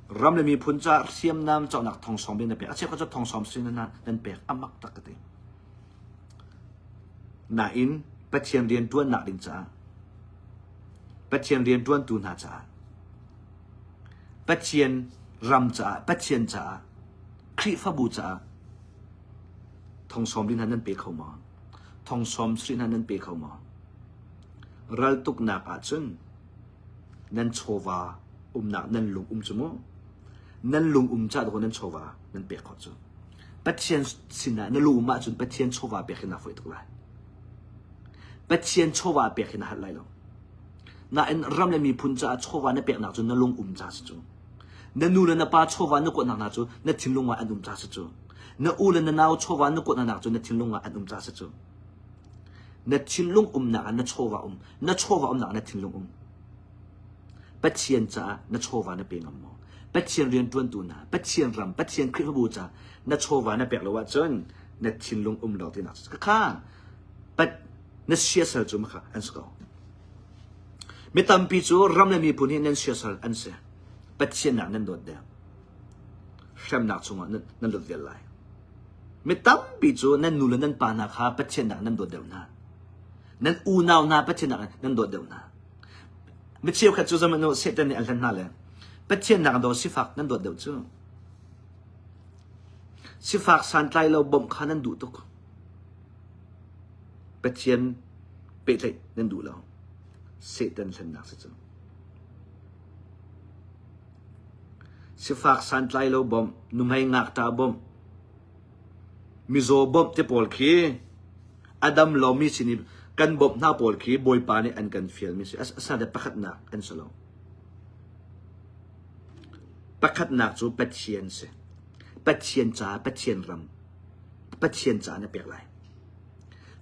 Ram le miphun caah hriamnam cawknak thongsawm din na pek. A cheukhat cu thongsawm sin na nan pek amak tak ka ti. Nain Pathian rian ṭuannak ding caah Pathian rian ṭuantu hna caah Pathian ram caah Pathian caah Khrihfabu caah thongsawm ri hna nan pe kho maw? Thongsawm sri hna nan pe kho maw? Raltuknak ahcun nan chawva umnak nan lung um cu mu. Nan lung um cah nan chawva nan pek khawh cu. Pathian sinah na lu um ahcun Pathian chawva pek hi naa fawih tuk lai. Pathian chawva pek hi na halh lai lo. Nain ram le miphun caah chawva na peknak cu na lung um ca si cu. Na nu le na pa chawva na kuatnak hna cu na thinlung ah an um ca si cu. Na u le na nau chawva na kuatnak hna cu na thinlung ah an um ca si cu. Na thinlung umnak ah na chawva um. Na chawva umnak ah na thinlung um. Pathian caah na chawva na pe ngam maw? Pathian rianṭuantu hna, Pathian ram, Pathian Khrihfabu caah na chawva na pek lo ahcun na thinlung um lo tinak cu kha. Pat na siasal cu makha an si ko. Mi tampi cu ram le miphun hi nan siasal an si. Pathian nak nan dawt deuh. Hremnak chungah nan, nan lut vial lai. Mi tampi cu nan nu le nan pa hna kha Pathian nak nan dawt deuh hna. Nan unau hna Pathian nak nan dawt deuh hna. Mi cheukhat cu zaman nu Satan nih an hlen hna le Pathian nak daw sifak nan dawt deuh cu. Sifak santlai lo bawmh kha nan duh tuk. Pathian pehtlaih nan duh lo. Satan hlennak si cu. Sifak santlai lo bawmh, nuhmei ngakṭah bawmh, mizaw bawmh te pawl khi a dam lomi sin i kan bawmh hna pawl khi Bawipa nih an kan fialmi si. Asinain pakhatnak an si lo. Pakhatnak cu Pathian si. Pathian ca, Pathian ram, Pathian ca na pek lai.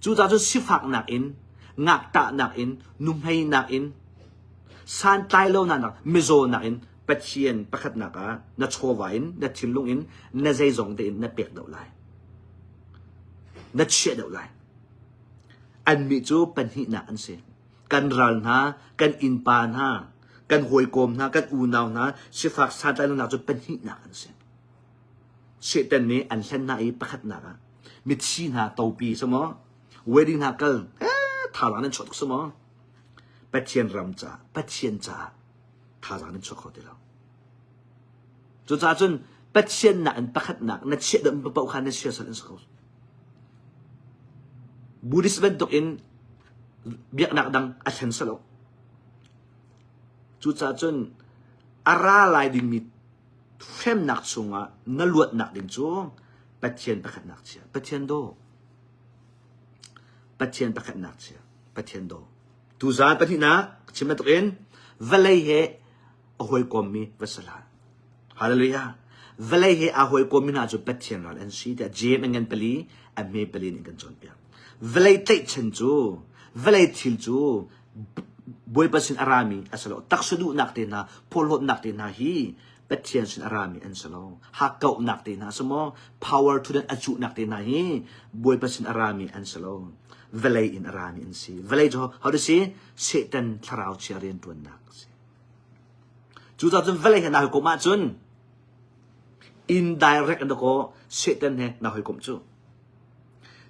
Cucaah cun sifaknak in, ngaktahnak in, nuhmeinak in, santlai lonak nak, mizawnak in Pathian pakhatnak ah na chawva in, na thinlung in, na zeizong tein na pek deuh lai. Na chiah deuh lai. Annih cu pahnihnak an si. Kan ral hna, kan innpa hna, kan hawikom hna, kan unau hna, sifak santlai lonak cu pahnihnak an si. Satan nih an hlen hna i pakhatnak ah mithi hna topi si maw wedding hna kal eh thazaang nan chuah tuk si maw Pathian ram ca Pathian caah thazaang nan chuah kho ti lo cucaah cun Pathian nak in pakhatnak na chiah dam paoh kha na siasal in si ko Buddhist bantuk in biaknak dang a thlen salo cucaah cun a ra lai dingmi hremnak chungah na luatnak ding cu Pathian pakhatnak chia. Pathian daw. Pathian pakhatnak chia. Pathian daw. Tuzaan pahnihnak chim bantuk in vawlei he a hawikommi va si hlah. Hallelujah. Vawlei he aa hawikommi hna cu Pathian ral an si tiah James a ngan pali a hme pali nih kan cawnpiak. Vawlei tlaihchan cu vawlei thil cu Bawipa sin a rami a si lo. Taksa duhnak te hna, phawhlawtnak te hna hi Pathian sin a rami an si lo. Hakkauhnak te hna si maw, power thutdan a cuhnak te hna hi Bawipa sin a rami an si lo. Vawlei in a rami an si. Vawlei cu how to si? Satan thlarau chia rianṭuannak a si. Cucaah cun vawlei he naa hawikomh ahcun indirect in dakaw Satan he naa hawikomh cu.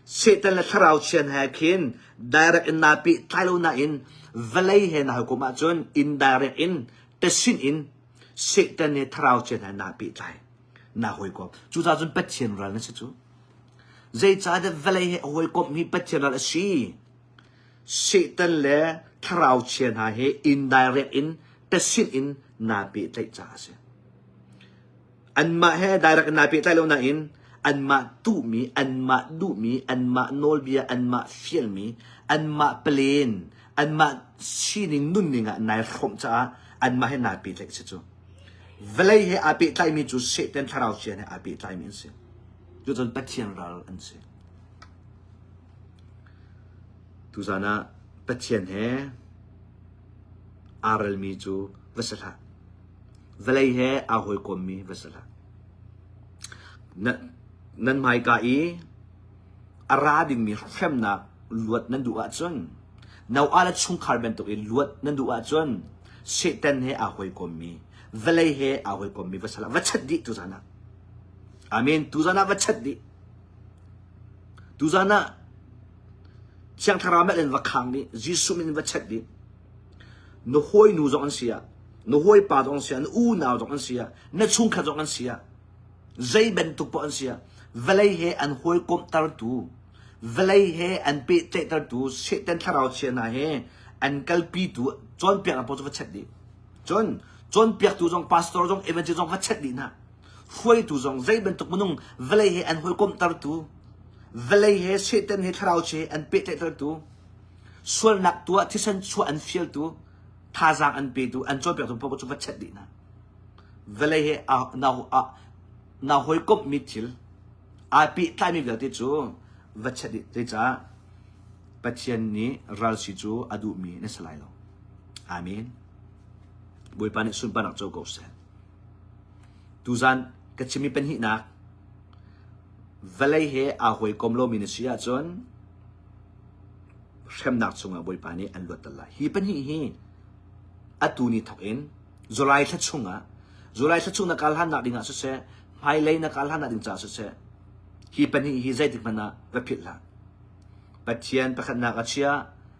Satan le thlarau chian he khin direct in naa pehtlai lo nain vawlei he naa hawikomh ahcun indirect in tesin in Satan he thlarau chian he naa pehtlai naa hawikom. Cucaah cun Pathian ral na si cu. Zeicahtiah vawlei he a hawikomh hi Pathian ral a si. Satan le thlarau chia hna he indirect in tesin in naa pehtlaih caah a si. Anmah he direct in naa pehtlai lo nain anmah tuhmi, anmah duhmi, anmah nawlbia, anmah fialmi, anmah plan, anmah sining nunning ah nai hrawmh caah anmah he naa pehtlaih si cu. Vawlei he aa pehtlaimi cu Satan thlarau chia he aa pehtlaimi an si. Cucun Pathian ral an si. Tuzaan ah Pathian he aa ralmi cu va si hlah. Vawlei he aa hawikommi va si hlah. Na, nan hmaika i a ra dingmi hremnak luat nan duh ahcun Noah le chungkhar bantuk in luat nan duh ahcun Satan he aa hawikommi vawlei he aa hawikommi va si hlah. Va chat dih tuzaan ah. Amen. Tuzaan ah va chat dih. Tuzaan ah Thiang Thlarau melh in va khang dih. Jesuh min in va chat dih. Na hawinu zong an si ah, na hawipa zong an si ah, na unau zong an si ah, na chungkhat zong an si ah, zei bantuk poah an si ah, vawlei he an hawikomhtertu, vawlei he an pehtlaihtertu, Satan thlarau chia hna he an kalpitu cawnpiaknak paoh cu va chet dih. Cun cawnpiaktu zong, pastor zong, evangelist zong va chet dih hna. Hruaitu zong zei bantuk minung vawlei he an hawikomhtertu, vawlei he Satan he thlarau chia he an pehtlaihtertu, Sualnak tuah thisen chuah an fialtu, thazaang an petu, an cawnpiaktu paoh cu va chet dih hna. Vawlei he na hawikomhmi thil aa pehtlaimi vialte cu va chet dih. Zeicah Pathian nih ral si cu a duhmi na si lai lo. Amen. Bawipa nih sunparnak co ko seh. Tuzan ka chimmi pahnihnak vawlei he aa hawikom lomi na si ahcun. Hremnak chungah Bawipa nih an luatter lai. Hi pahnih hi atu ni thawk in July thla chungah July thla chung na kal hannak dingah siseh, hmailei na kal hannak ding caah siseh, hi pahnih hi zeitik hmanh ah va philh hlah. Pathian pakhatnak a chia,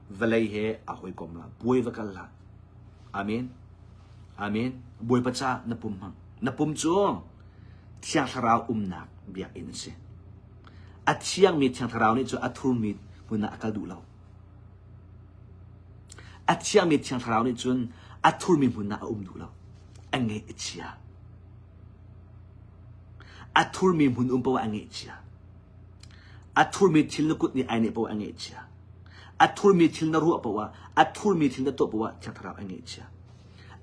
vawlei he aa hawikom la, buai va kal hlah. Amen. Amen. Bawipa ca na pum hmang. Na pum cu Thiang Thlarau umnak biakinn a si. A thiangmi Thiang Thlarau nih cu a thurmi hmun ah a kal duh lo. A thiangmi Thiang Thlarau nih cun a thurmi hmun ah a um duh lo. A ngeih a chia. A thurmi hmun um paoh ah a ngeih chia. A thurmi thil na kut nih ai neh paoh ah a ngeihchia. A thurmi thil na ruah paoh ah, a thurmi thil na tuah paoh ah Thiang Thlarau a ngeihchia.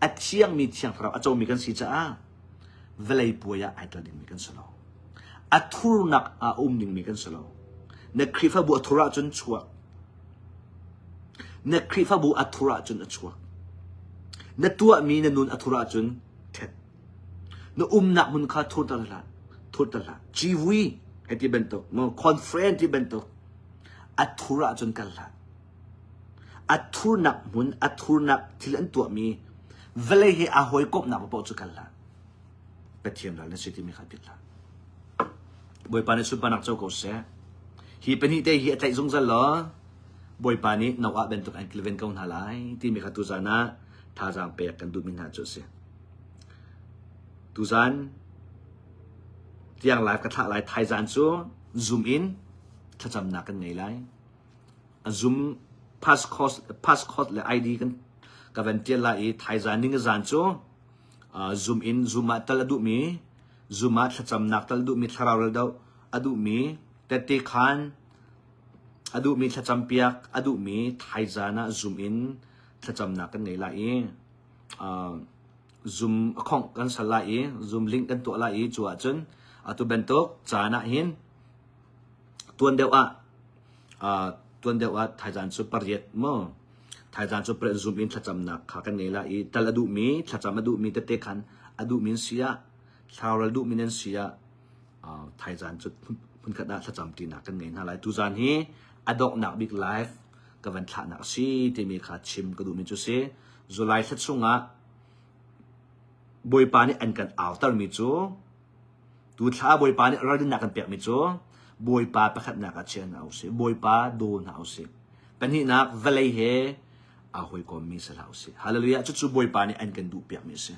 A thiangmi Thiang Thlarau a comi kan si caah vawlei puai ah ai tel dingmi kan si lo. A thurnak ah a um dingmi kan si lo. Na Khrihfabu a thur ahcun chuak. Na Khrihfabu a thur ahcun a chuak. Na tuahmi na nun a thur ahcun ṭhet. Na umnak hmun kha thurter hlah, thurter hlah. Civui hei ti bantuk, mo conference ti bantuk a thur ahcun kal hlah. A thurnak hmun, a thurnak thil an tuahmi vawlei he aa hawikomhnak paoh cu kal hlah. Pathian ral na si timi kha philh hlah. Bawipa nih sunparnak co ko seh. Hi pahnih te hi a tlaih zungzal law Bawipa nih Noah bantuk an kilven ko hna lai timi kha tuzan ah thazaang pek kan duhmi hna cu a si. Tuzan tiang live ka thlah lai thaizan cu Zoom in thlacamnak kan ngei lai. A Zoom passcode passcode le ID kan ka van tial lai i thaizan ning zan cu Zoom in Zoom ah tal a duhmi Zoom ah thlacamnak tal a duhmi thlarau ral doh a duhmi tette khan a duhmi thlacam piak a duhmi thaizan ah Zoom in thlacamnak kan ngei lai i Zoom a khongh kan sal lai i Zoom link kan tuah lai i cu ahcun atu bantuk caan ah hin tuan deuh ah tuan deuh ah thaizan cu pariat maw thaizan cu pariat Zoom in thlacamnak kha kan ngei lai i tal a duhmi thlacam a duhmi tete khan a duhmi an si ah thlaural duhmi nan si ah thaizan cu hmunkhat ah thlacam ṭinak kan ngei hna lai tuzan hi a donghnak bik live ka van thlahnak a si timi kha chim ka duhmi cu si July thla chungah Bawipa nih an kan autermi cu tu thla Bawipa nih ralrinnak kan pekmi cu Bawipa pakhatnak ah chia hna usih Bawipa daw hna usih pahnihnak vawlei he aa hawikommi si hlah usih hallelujah cucu Bawipa nih an kan duh piakmi a si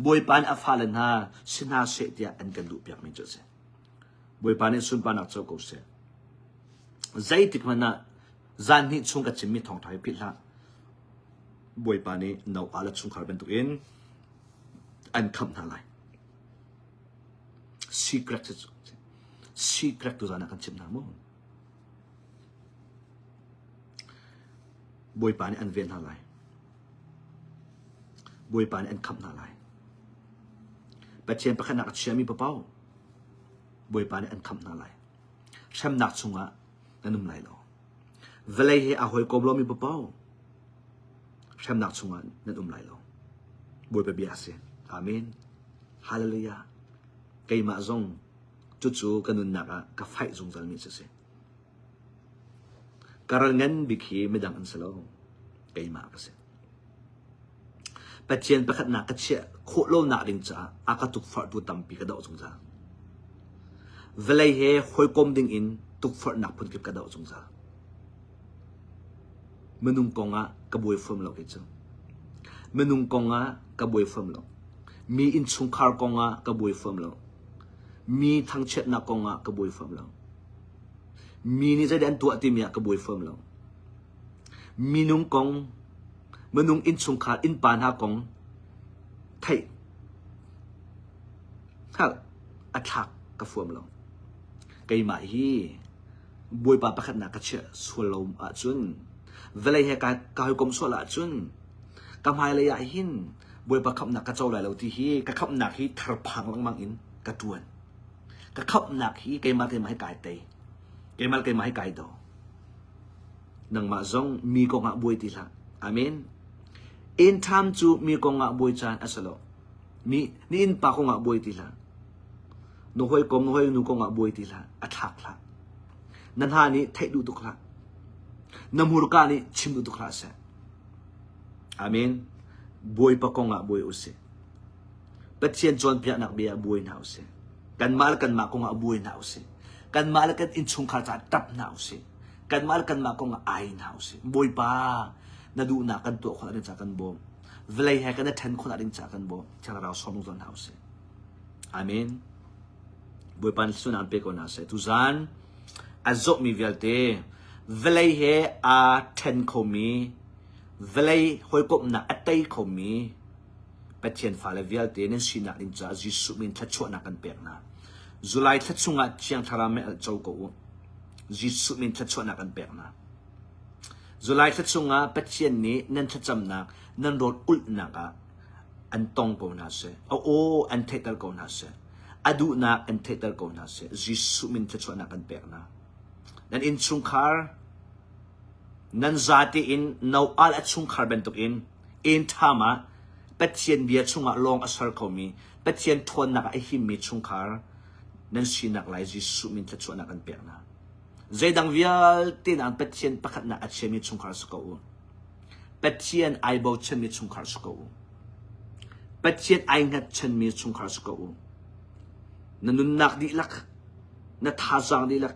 Bawipa nih a fale hna si hna seh tiah an kan duh piakmi cu a si Bawipa nih sunparnak co ko seh zeitik hmanh ah zan hnih chung ka chimmi thawngṭha hi philh hlah Bawipa nih Noah le chungkhar bantukin an khamh hna lai. Secret cu secret tu zan ah kan chimh hna mu. Bawipa nih an ven hna lai. Bawipa nih an khamh hna lai. Pathian pakhatnak a chiami papaw Bawipa nih an khamh hna lai. Hremnak chungah nan um lai lo. Vawlei he aa hawikom lomi paoh hremnak chungah nan um lai lo. Bawipa bia a si. Amen. Hallelujah. Keimah zong cucu ka nunnak ah ka fight zungzalmi cu si. Ka ral ngan bik hi midang an si lo. Keimah ka si. Pathian pakhatnak ka chiah khawh lonak ding caah a ka tukforhtu tampi ka doh zungzal. Vawlei he hawikom ding in tukforhnak phunkip ka doh zungzal. Minung kong ah ka buai fom lo kei cu. Minung kong ah ka buai fom lo. Mi innchungkhar kong ah ka buai fom lo. Mi thangchiatnak kong ah ka buai fom lo. Mi nih zeidah an tuah timi ah ka buai fom lo. Minung kong, minung innchungkhar innpa hna kong theih hngalh a thlak ka fuam lo. Keimah hi Bawipa pakhatnak ka chiah sual lo ahcun vawlei he ka, ka hawikom sual ahcun ka hmailei ah hin Bawipa khamhnak ka co lai lo ti hi ka khamhnak hi therphang lengmang in ka ṭuan. Ka khamhnak hi keimah keimah hi kai tei. Keimah keimah hi kai do. Nangmah zong mi kongah buai ti hlah. Amen. Inn ṭham cu mi kongah buai caan a si lo. Mi ni innpa kongah buai ti hlah. Na hawikom na hawinu kongah buai ti hlah. A thlak hlah. Na hna nih theih duh tuk hlah. Na hmurka nih chim duh tuk hlah seh. Amen. Bawipa kong ah buai usih. Pathian cawnpiaknak bia ah buai hna usih. Kanmah le kanmah kong ah buai hna usih. Kanmah le kan innchungkhar caah ṭap hna usih. Kanmah le kanmah kong ah ai hna usih. Bawipa, na duhnak kan tuah khawh ding caah kan bawm. Vawlei he kan i ṭhen khawh ding caah kan bawm. Thiang Thlarau sawm zungzal hna usih. Amen. Bawipa nih sunan pe ko hna seh. Tuzan a zawhmi vialte vawlei he aa ṭhen khomi, vawlei hawikomhnak a tei khomi Pathian fale vialte nan sinak ding caah Jesuh min thluachuahnak kan pek hna. July thla chungah Thiang Thlarau mei alh co ko u. Jesuh min thluachuahnak kan pek hna. July thla chungah Pathian nih nan thlacamnak, nan rawl ulhnak ah an tong ko hna seh. A aw an theihter ko hna seh. A duhnak an theihter ko hna seh. Jesuh min thluachuahnak kan pek hna. Nan innchungkhar, nan zate in no al a chungkhar bantukin inn ṭham ah Pathian bia chungah lawng a ser khomi, Pathian ṭhawnnak ah a himmi chungkhar nan sinak lai Jesuh min thluachuahnak kan pek hna. Zeidang vialte nain Pathian pakhatnak a chiami chungkhar si ko u. Pathian ai bochanmi chungkhar si ko u. Pathian ai hngatchanmi chungkhar si ko u. Na nunnak dihlak, na thazaang dihlak,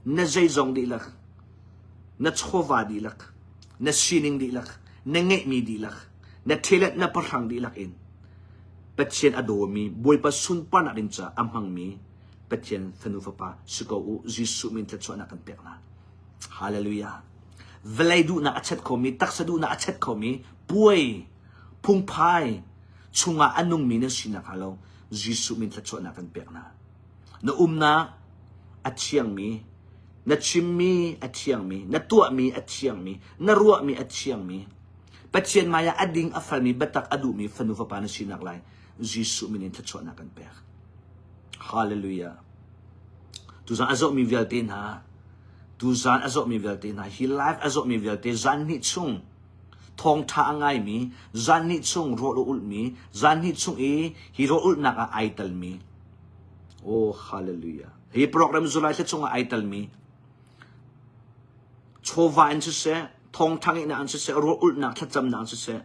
na zeizong dihlak, na chawva dihlak, na sining dihlak, na ngeihmi dihlak, na talent na pahrang dihlak in Pathian a dawmi, Bawipa sunparnak ding caah a hmangmi Pathian fanu fapa si ko u. Jesuh min thluachuahnak kan pek hna. Hallelujah. Vawlei duhnak a chet khomi, taksa duhnak a chet khomi, puai, phungphai chungah a nungmi nan sinak hnga lo Jesuh min thluachuahnak kan pek hna. Na umnak a thiangmi, na chimmi a thiangmi, na tuahmi a thiangmi, na ruahmi a thiangmi, Pathian hmai ah a ding a falmi biatak a duhmi fanu fapa na sinak lai Jesuh min in thluachuahnak kan pek. Hallelujah. Tuzan a zawhmi vialte hna, tuzan a zawhmi vialte hna, hi live a zawhmi vialte zan hnih chung thawngṭha a ngaimi, zan hnih chung rawl a ulhmi, zan hnih chung i hi rawl ulhnak ah ai telmi. Oh, hallelujah. Hi program July thla chungah ai telmi chawva in siseh, thawngṭha ngeihnak in siseh, rawl ulhnak thlacamnak in siseh,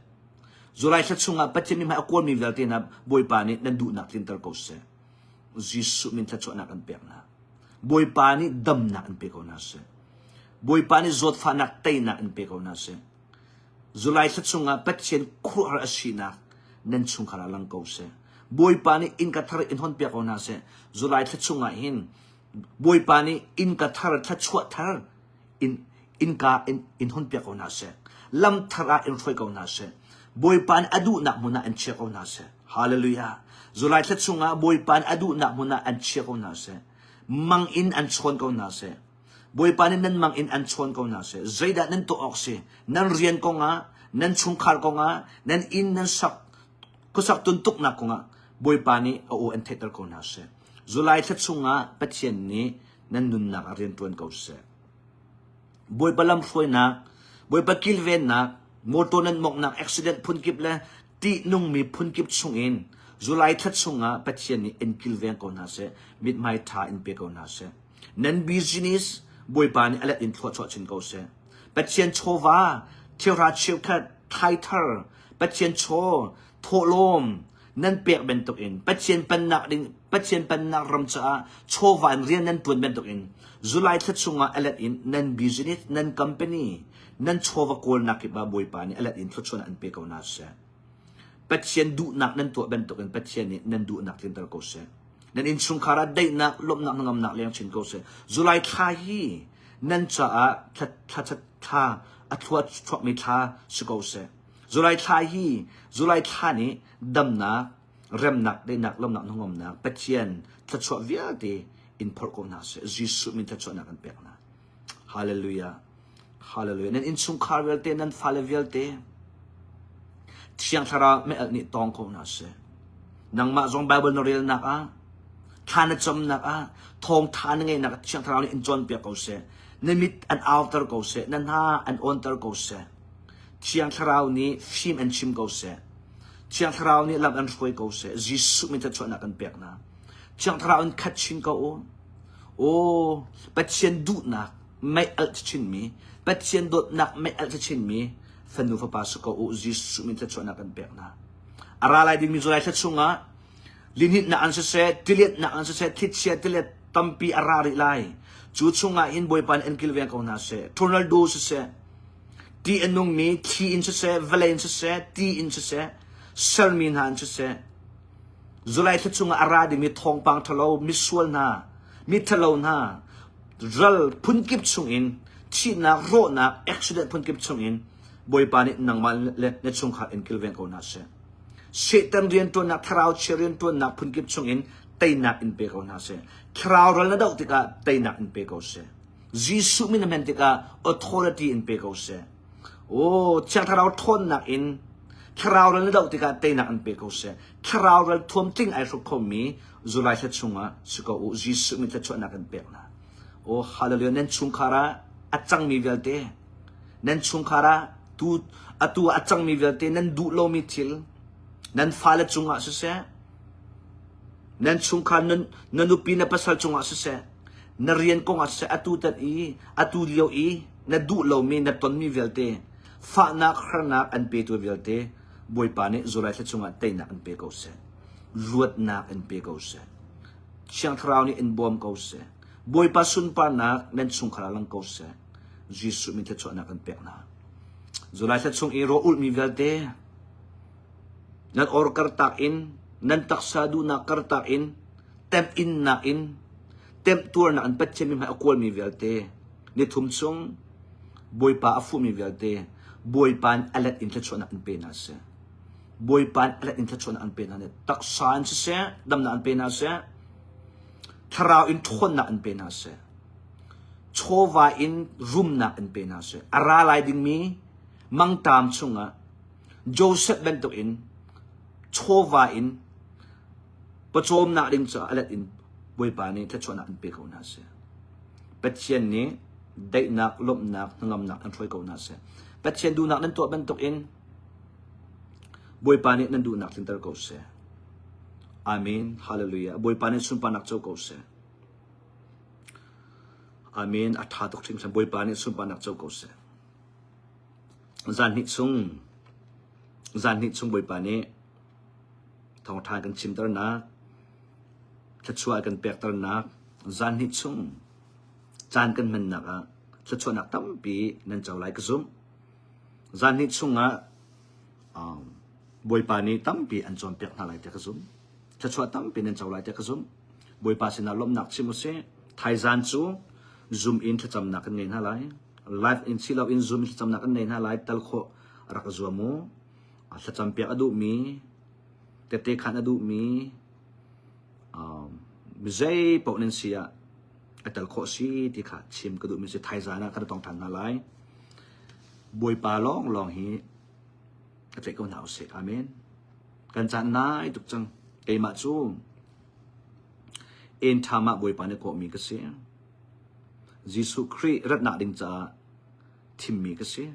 July thla chungah Pathian mithmai a kawlmi vialte hna Bawipa nih nan duhnak tlinter ko seh. Jesuh min thluachuahnak an pek hna. Bawipa nih damnak an pe ko hna seh. Bawipa nih zawtfahnak teinak an pe ko hna seh. July thla chungah Pathian khuaruahhar a sinak nan chungkhar ah lang ko seh. Bawipa nih innka thar in hawnpiak ko hna seh. July thla chungah hin Bawipa nih innka thar thluachuah thar in innka in, in hawnpiak ko hna seh. Lam thar ah in hruai ko hna seh. Bawipa nih a duhnak hmun ah in chia ko hna seh. Hallelujah. July thla chungah Bawipa nih a duhnak hmun ah an chia ko hna seh. Mang in an chawn ko hna seh. Bawipa nih nan mang in an chawn ko hna seh. Zeidah nan tuah awk si? Nan rian kongah, nan chungkhar kongah, nan inn nan sak khuasak tuntuknak kongah Bawipa nih a aw an theihter ko hna seh. July thla chungah Pathian nih nan nunnak ah rian ṭuan ko seh. Bawipa lamhruainak, Bawipa kilvennak, motor nan mawngnak accident phunkip le ṭihnungmi phunkip chungin July thla chungah Pathian nih in kilveng ko hna seh, mithmai ṭha in pe ko hna seh. Nan business Bawipa nih a let in thluachuah chin ko seh. Pathian chawva, thilhra cheukhat, thaithar, Pathian chaw, thawhlawm, nan pek bantukin Pathian pennak ding Pathian pennak ram caah chawva in rian nan tuan bantukin July thla chungah a let in nan business nan company nan chawva kawlnak kip ah Bawipa nih a let in thluachuahnak an pe ko hna seh. Pathian duhnak nan tuah bantukin Pathian nih nan duhnak tlinter ko seh. Nan innchungkhar ah daihnak, lawmhnak, hnangamnak leng chin ko seh. July thla hi nan caah thla thla thla a thlua chuakmi thla si ko seh. July thla hi July thla nih damnak, remnak, daihnak, lawmnak, hnangamnak Pathian thluachuah vialte in phorh ko hna seh. Jesuh min thluachuahnak an pek hna. Hallelujah. Hallelujah. Nan innchungkhar vialte, nan fale vialte, Thiang Thlarau mei alh nih tawng ko hna seh. Nangmah zong Bible na relnak ah, thla na camnak ah, thawngtha na ngeihnak ah Thiang Thlarau nih in cawnpiak ko seh. Na mit an auter ko seh, na hna an awnter ko seh. Thiang Thlarau nih fim an chim ko seh. Thiang Thlarau nih lam an hruai ko seh. Jesuh min thluachuahnak kan pek hna. Thiang Thlarau in khat chin ko u. Aw, Pathian duhnak. mei alh chinmi, Pathian dawtnak mei alh chinmi fanu fapa si ko u Jesuh min thluachuahnak kan pek hna. A ra lai dingmi July thla chungah lihnitnak an siseh, tilianhnak an siseh, thlichia tilet tampi a ra rih lai. Cu chungah hin Bawipa nih an kilveng ko hna seh. Tornado siseh, ti a nungmi thli in siseh, vawlei in siseh, ti in siseh, sermi hna in siseh, July thla chungah a ra dingmi thawngpang ṭhalo, misual hna, miṭhalo hna, ral phunkip chungin thihnak, rawhnak, accident phunkip chungin Bawipa nih nangmah le na chungkhar in kilveng ko hna seh. Satan rianṭuannak, thlarau chia rianṭuannak phunkip chungin teinak in pe ko hna seh. Thlarau ral na doh tikah teinak in pe ko seh. Jesuh min na hman tikah authority in pe ko seh. Aw, Thiang Thlarau ṭhawnnak in thlarau ral na doh tikah teinak in pe ko seh. Thlarau ral thuamtling ai hruk khomi July thla chungah si ko u. Jesuh min thluachuahnak in pek hna. Aw, hallelujah. Nan chungkhar ah a cangmi vialte, nan chungkhar ah tu atu ah a cangmi vialte nan duh lomi thil, nan fale cungah siseh, nan chungkhar nan, na nupi na pasal cungah siseh, na rian kongah siseh atu tan i atu lio i na duh lomi na tonmi vialte fahnak harnak an petu vialte Bawipa nih July thla chungah teinak in pe ko seh luatnak in pe ko seh Thiang Thlarau nih in bawm ko seh Bawipa sunparnak nan chungkhar ah lang ko seh Jesuh min thluachuahnak kan pek hna July thla chung i raw ulhmi vialte nan or kartak in nan taksa duhnak kartak in temhinnak in temtuarnak in Pathian mithmai a kawlmi vialte nithum chung Bawipa a fuhmi vialte Bawipa in a let in thluachuahnak in pe hna seh. Bawipa in a let in thluachuahnak an pe hna taksa in siseh damnak an pe hna seh thlarau in ṭhawnnak an pe hna seh chawva in rumnak an pe hna seh a ra lai dingmi mangṭam chungah Joseph bantukin chawva in pawcawmnak ding caah a let in Bawipa nih thluachuahnak in pe ko hna seh. Pathian nih daihnak, lawmhnak, hnangamnak an hruai ko hna seh. Pathian duhnak nan tuah bantukin Bawipa nih nan duhnak tlinter ko seh. Amen. Hallelujah. Bawipa nih sunparnak co ko seh. Amen. A ṭha tuk hringhran. Bawipa nih sunparnak co ko seh. Zan hnih chung, zan hnih chung Bawipa nih thawngṭha kan chimternak, thluachuah kan pekternak, zan hnih chung caan kan hmannak ah thluachuahnak tampi nan co lai ka zumh. Zan hnih chungah um, Bawipa nih tampi an cawnpiak hna lai tiah ka zumh. Thluachuah tampi nan co lai tiah ka zumh. Bawipa sinah lawmhnak chim usih. Thaizan cu Zoom in thlacamnak kan ngei hna lai. Live in si loin Zoom in thlacamnak kan nei hna lai. Tal khawh rak zuam u. Thlacampiak a duhmi, tette khan a duhmi, um, zei paoh nan si ah a tel khawh si ti kha chim ka duhmi si thaizan ah kan tong ṭhan hna lai. Bawipa lawnglawng hi a tlaih ko hna usih. Amen. Kan caan nai tuk cang. Keimah cu en ṭham ah Bawipa nih kawhmi ka si. Jesuh Khrih ratnak ding caah thimmi ka si.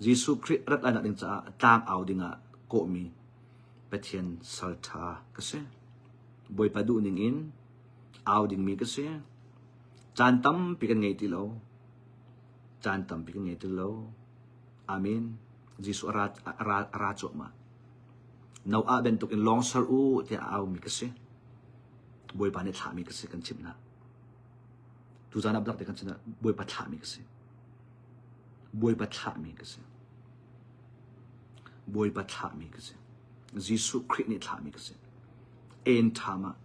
Jesuh Khrih rat lainak ding caah tlang au dingah kawhmi Pathian salṭha ka si. Bawipa duhning in au dingmi ka si. Caan tampi kan ngei ti lo. Caan tampi kan ngei ti lo. Amen. Jesuh a ra, a ra, a ra cuahmah. Noah bantuk in lawng ser u tiah a aumi ka si. Bawipa nih thlahmi ka si kan chimh hna. Tuzaan ah biak te kan chimh hna. Bawipa thlahmi ka si. Bawipa thlahmi ka si. Bawipa thlahmi ka si. Jesuh Khrih nih thlahmi ka si. En ṭham ah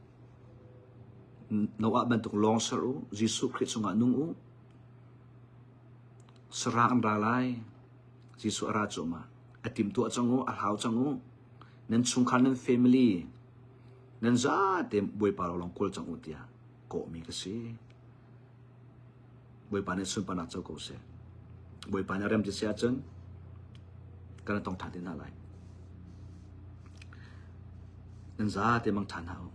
Noah bantuk lawng ser u, Jesuh Khrih chungah nung u. Sarang an ra lai. Jesuh a ra cuahmah. A timtuah cang u, a hlau cang u. Nan chungkhar, nan family, nan zate Bawipa lawng kawl cang u tiah kawhmi ka si. Bawipa nih sunparnak co ko seh. Bawipa nih a rem ti si ahcun kan tong ṭhan te hna lai. Nan zate mang ṭhan hna u.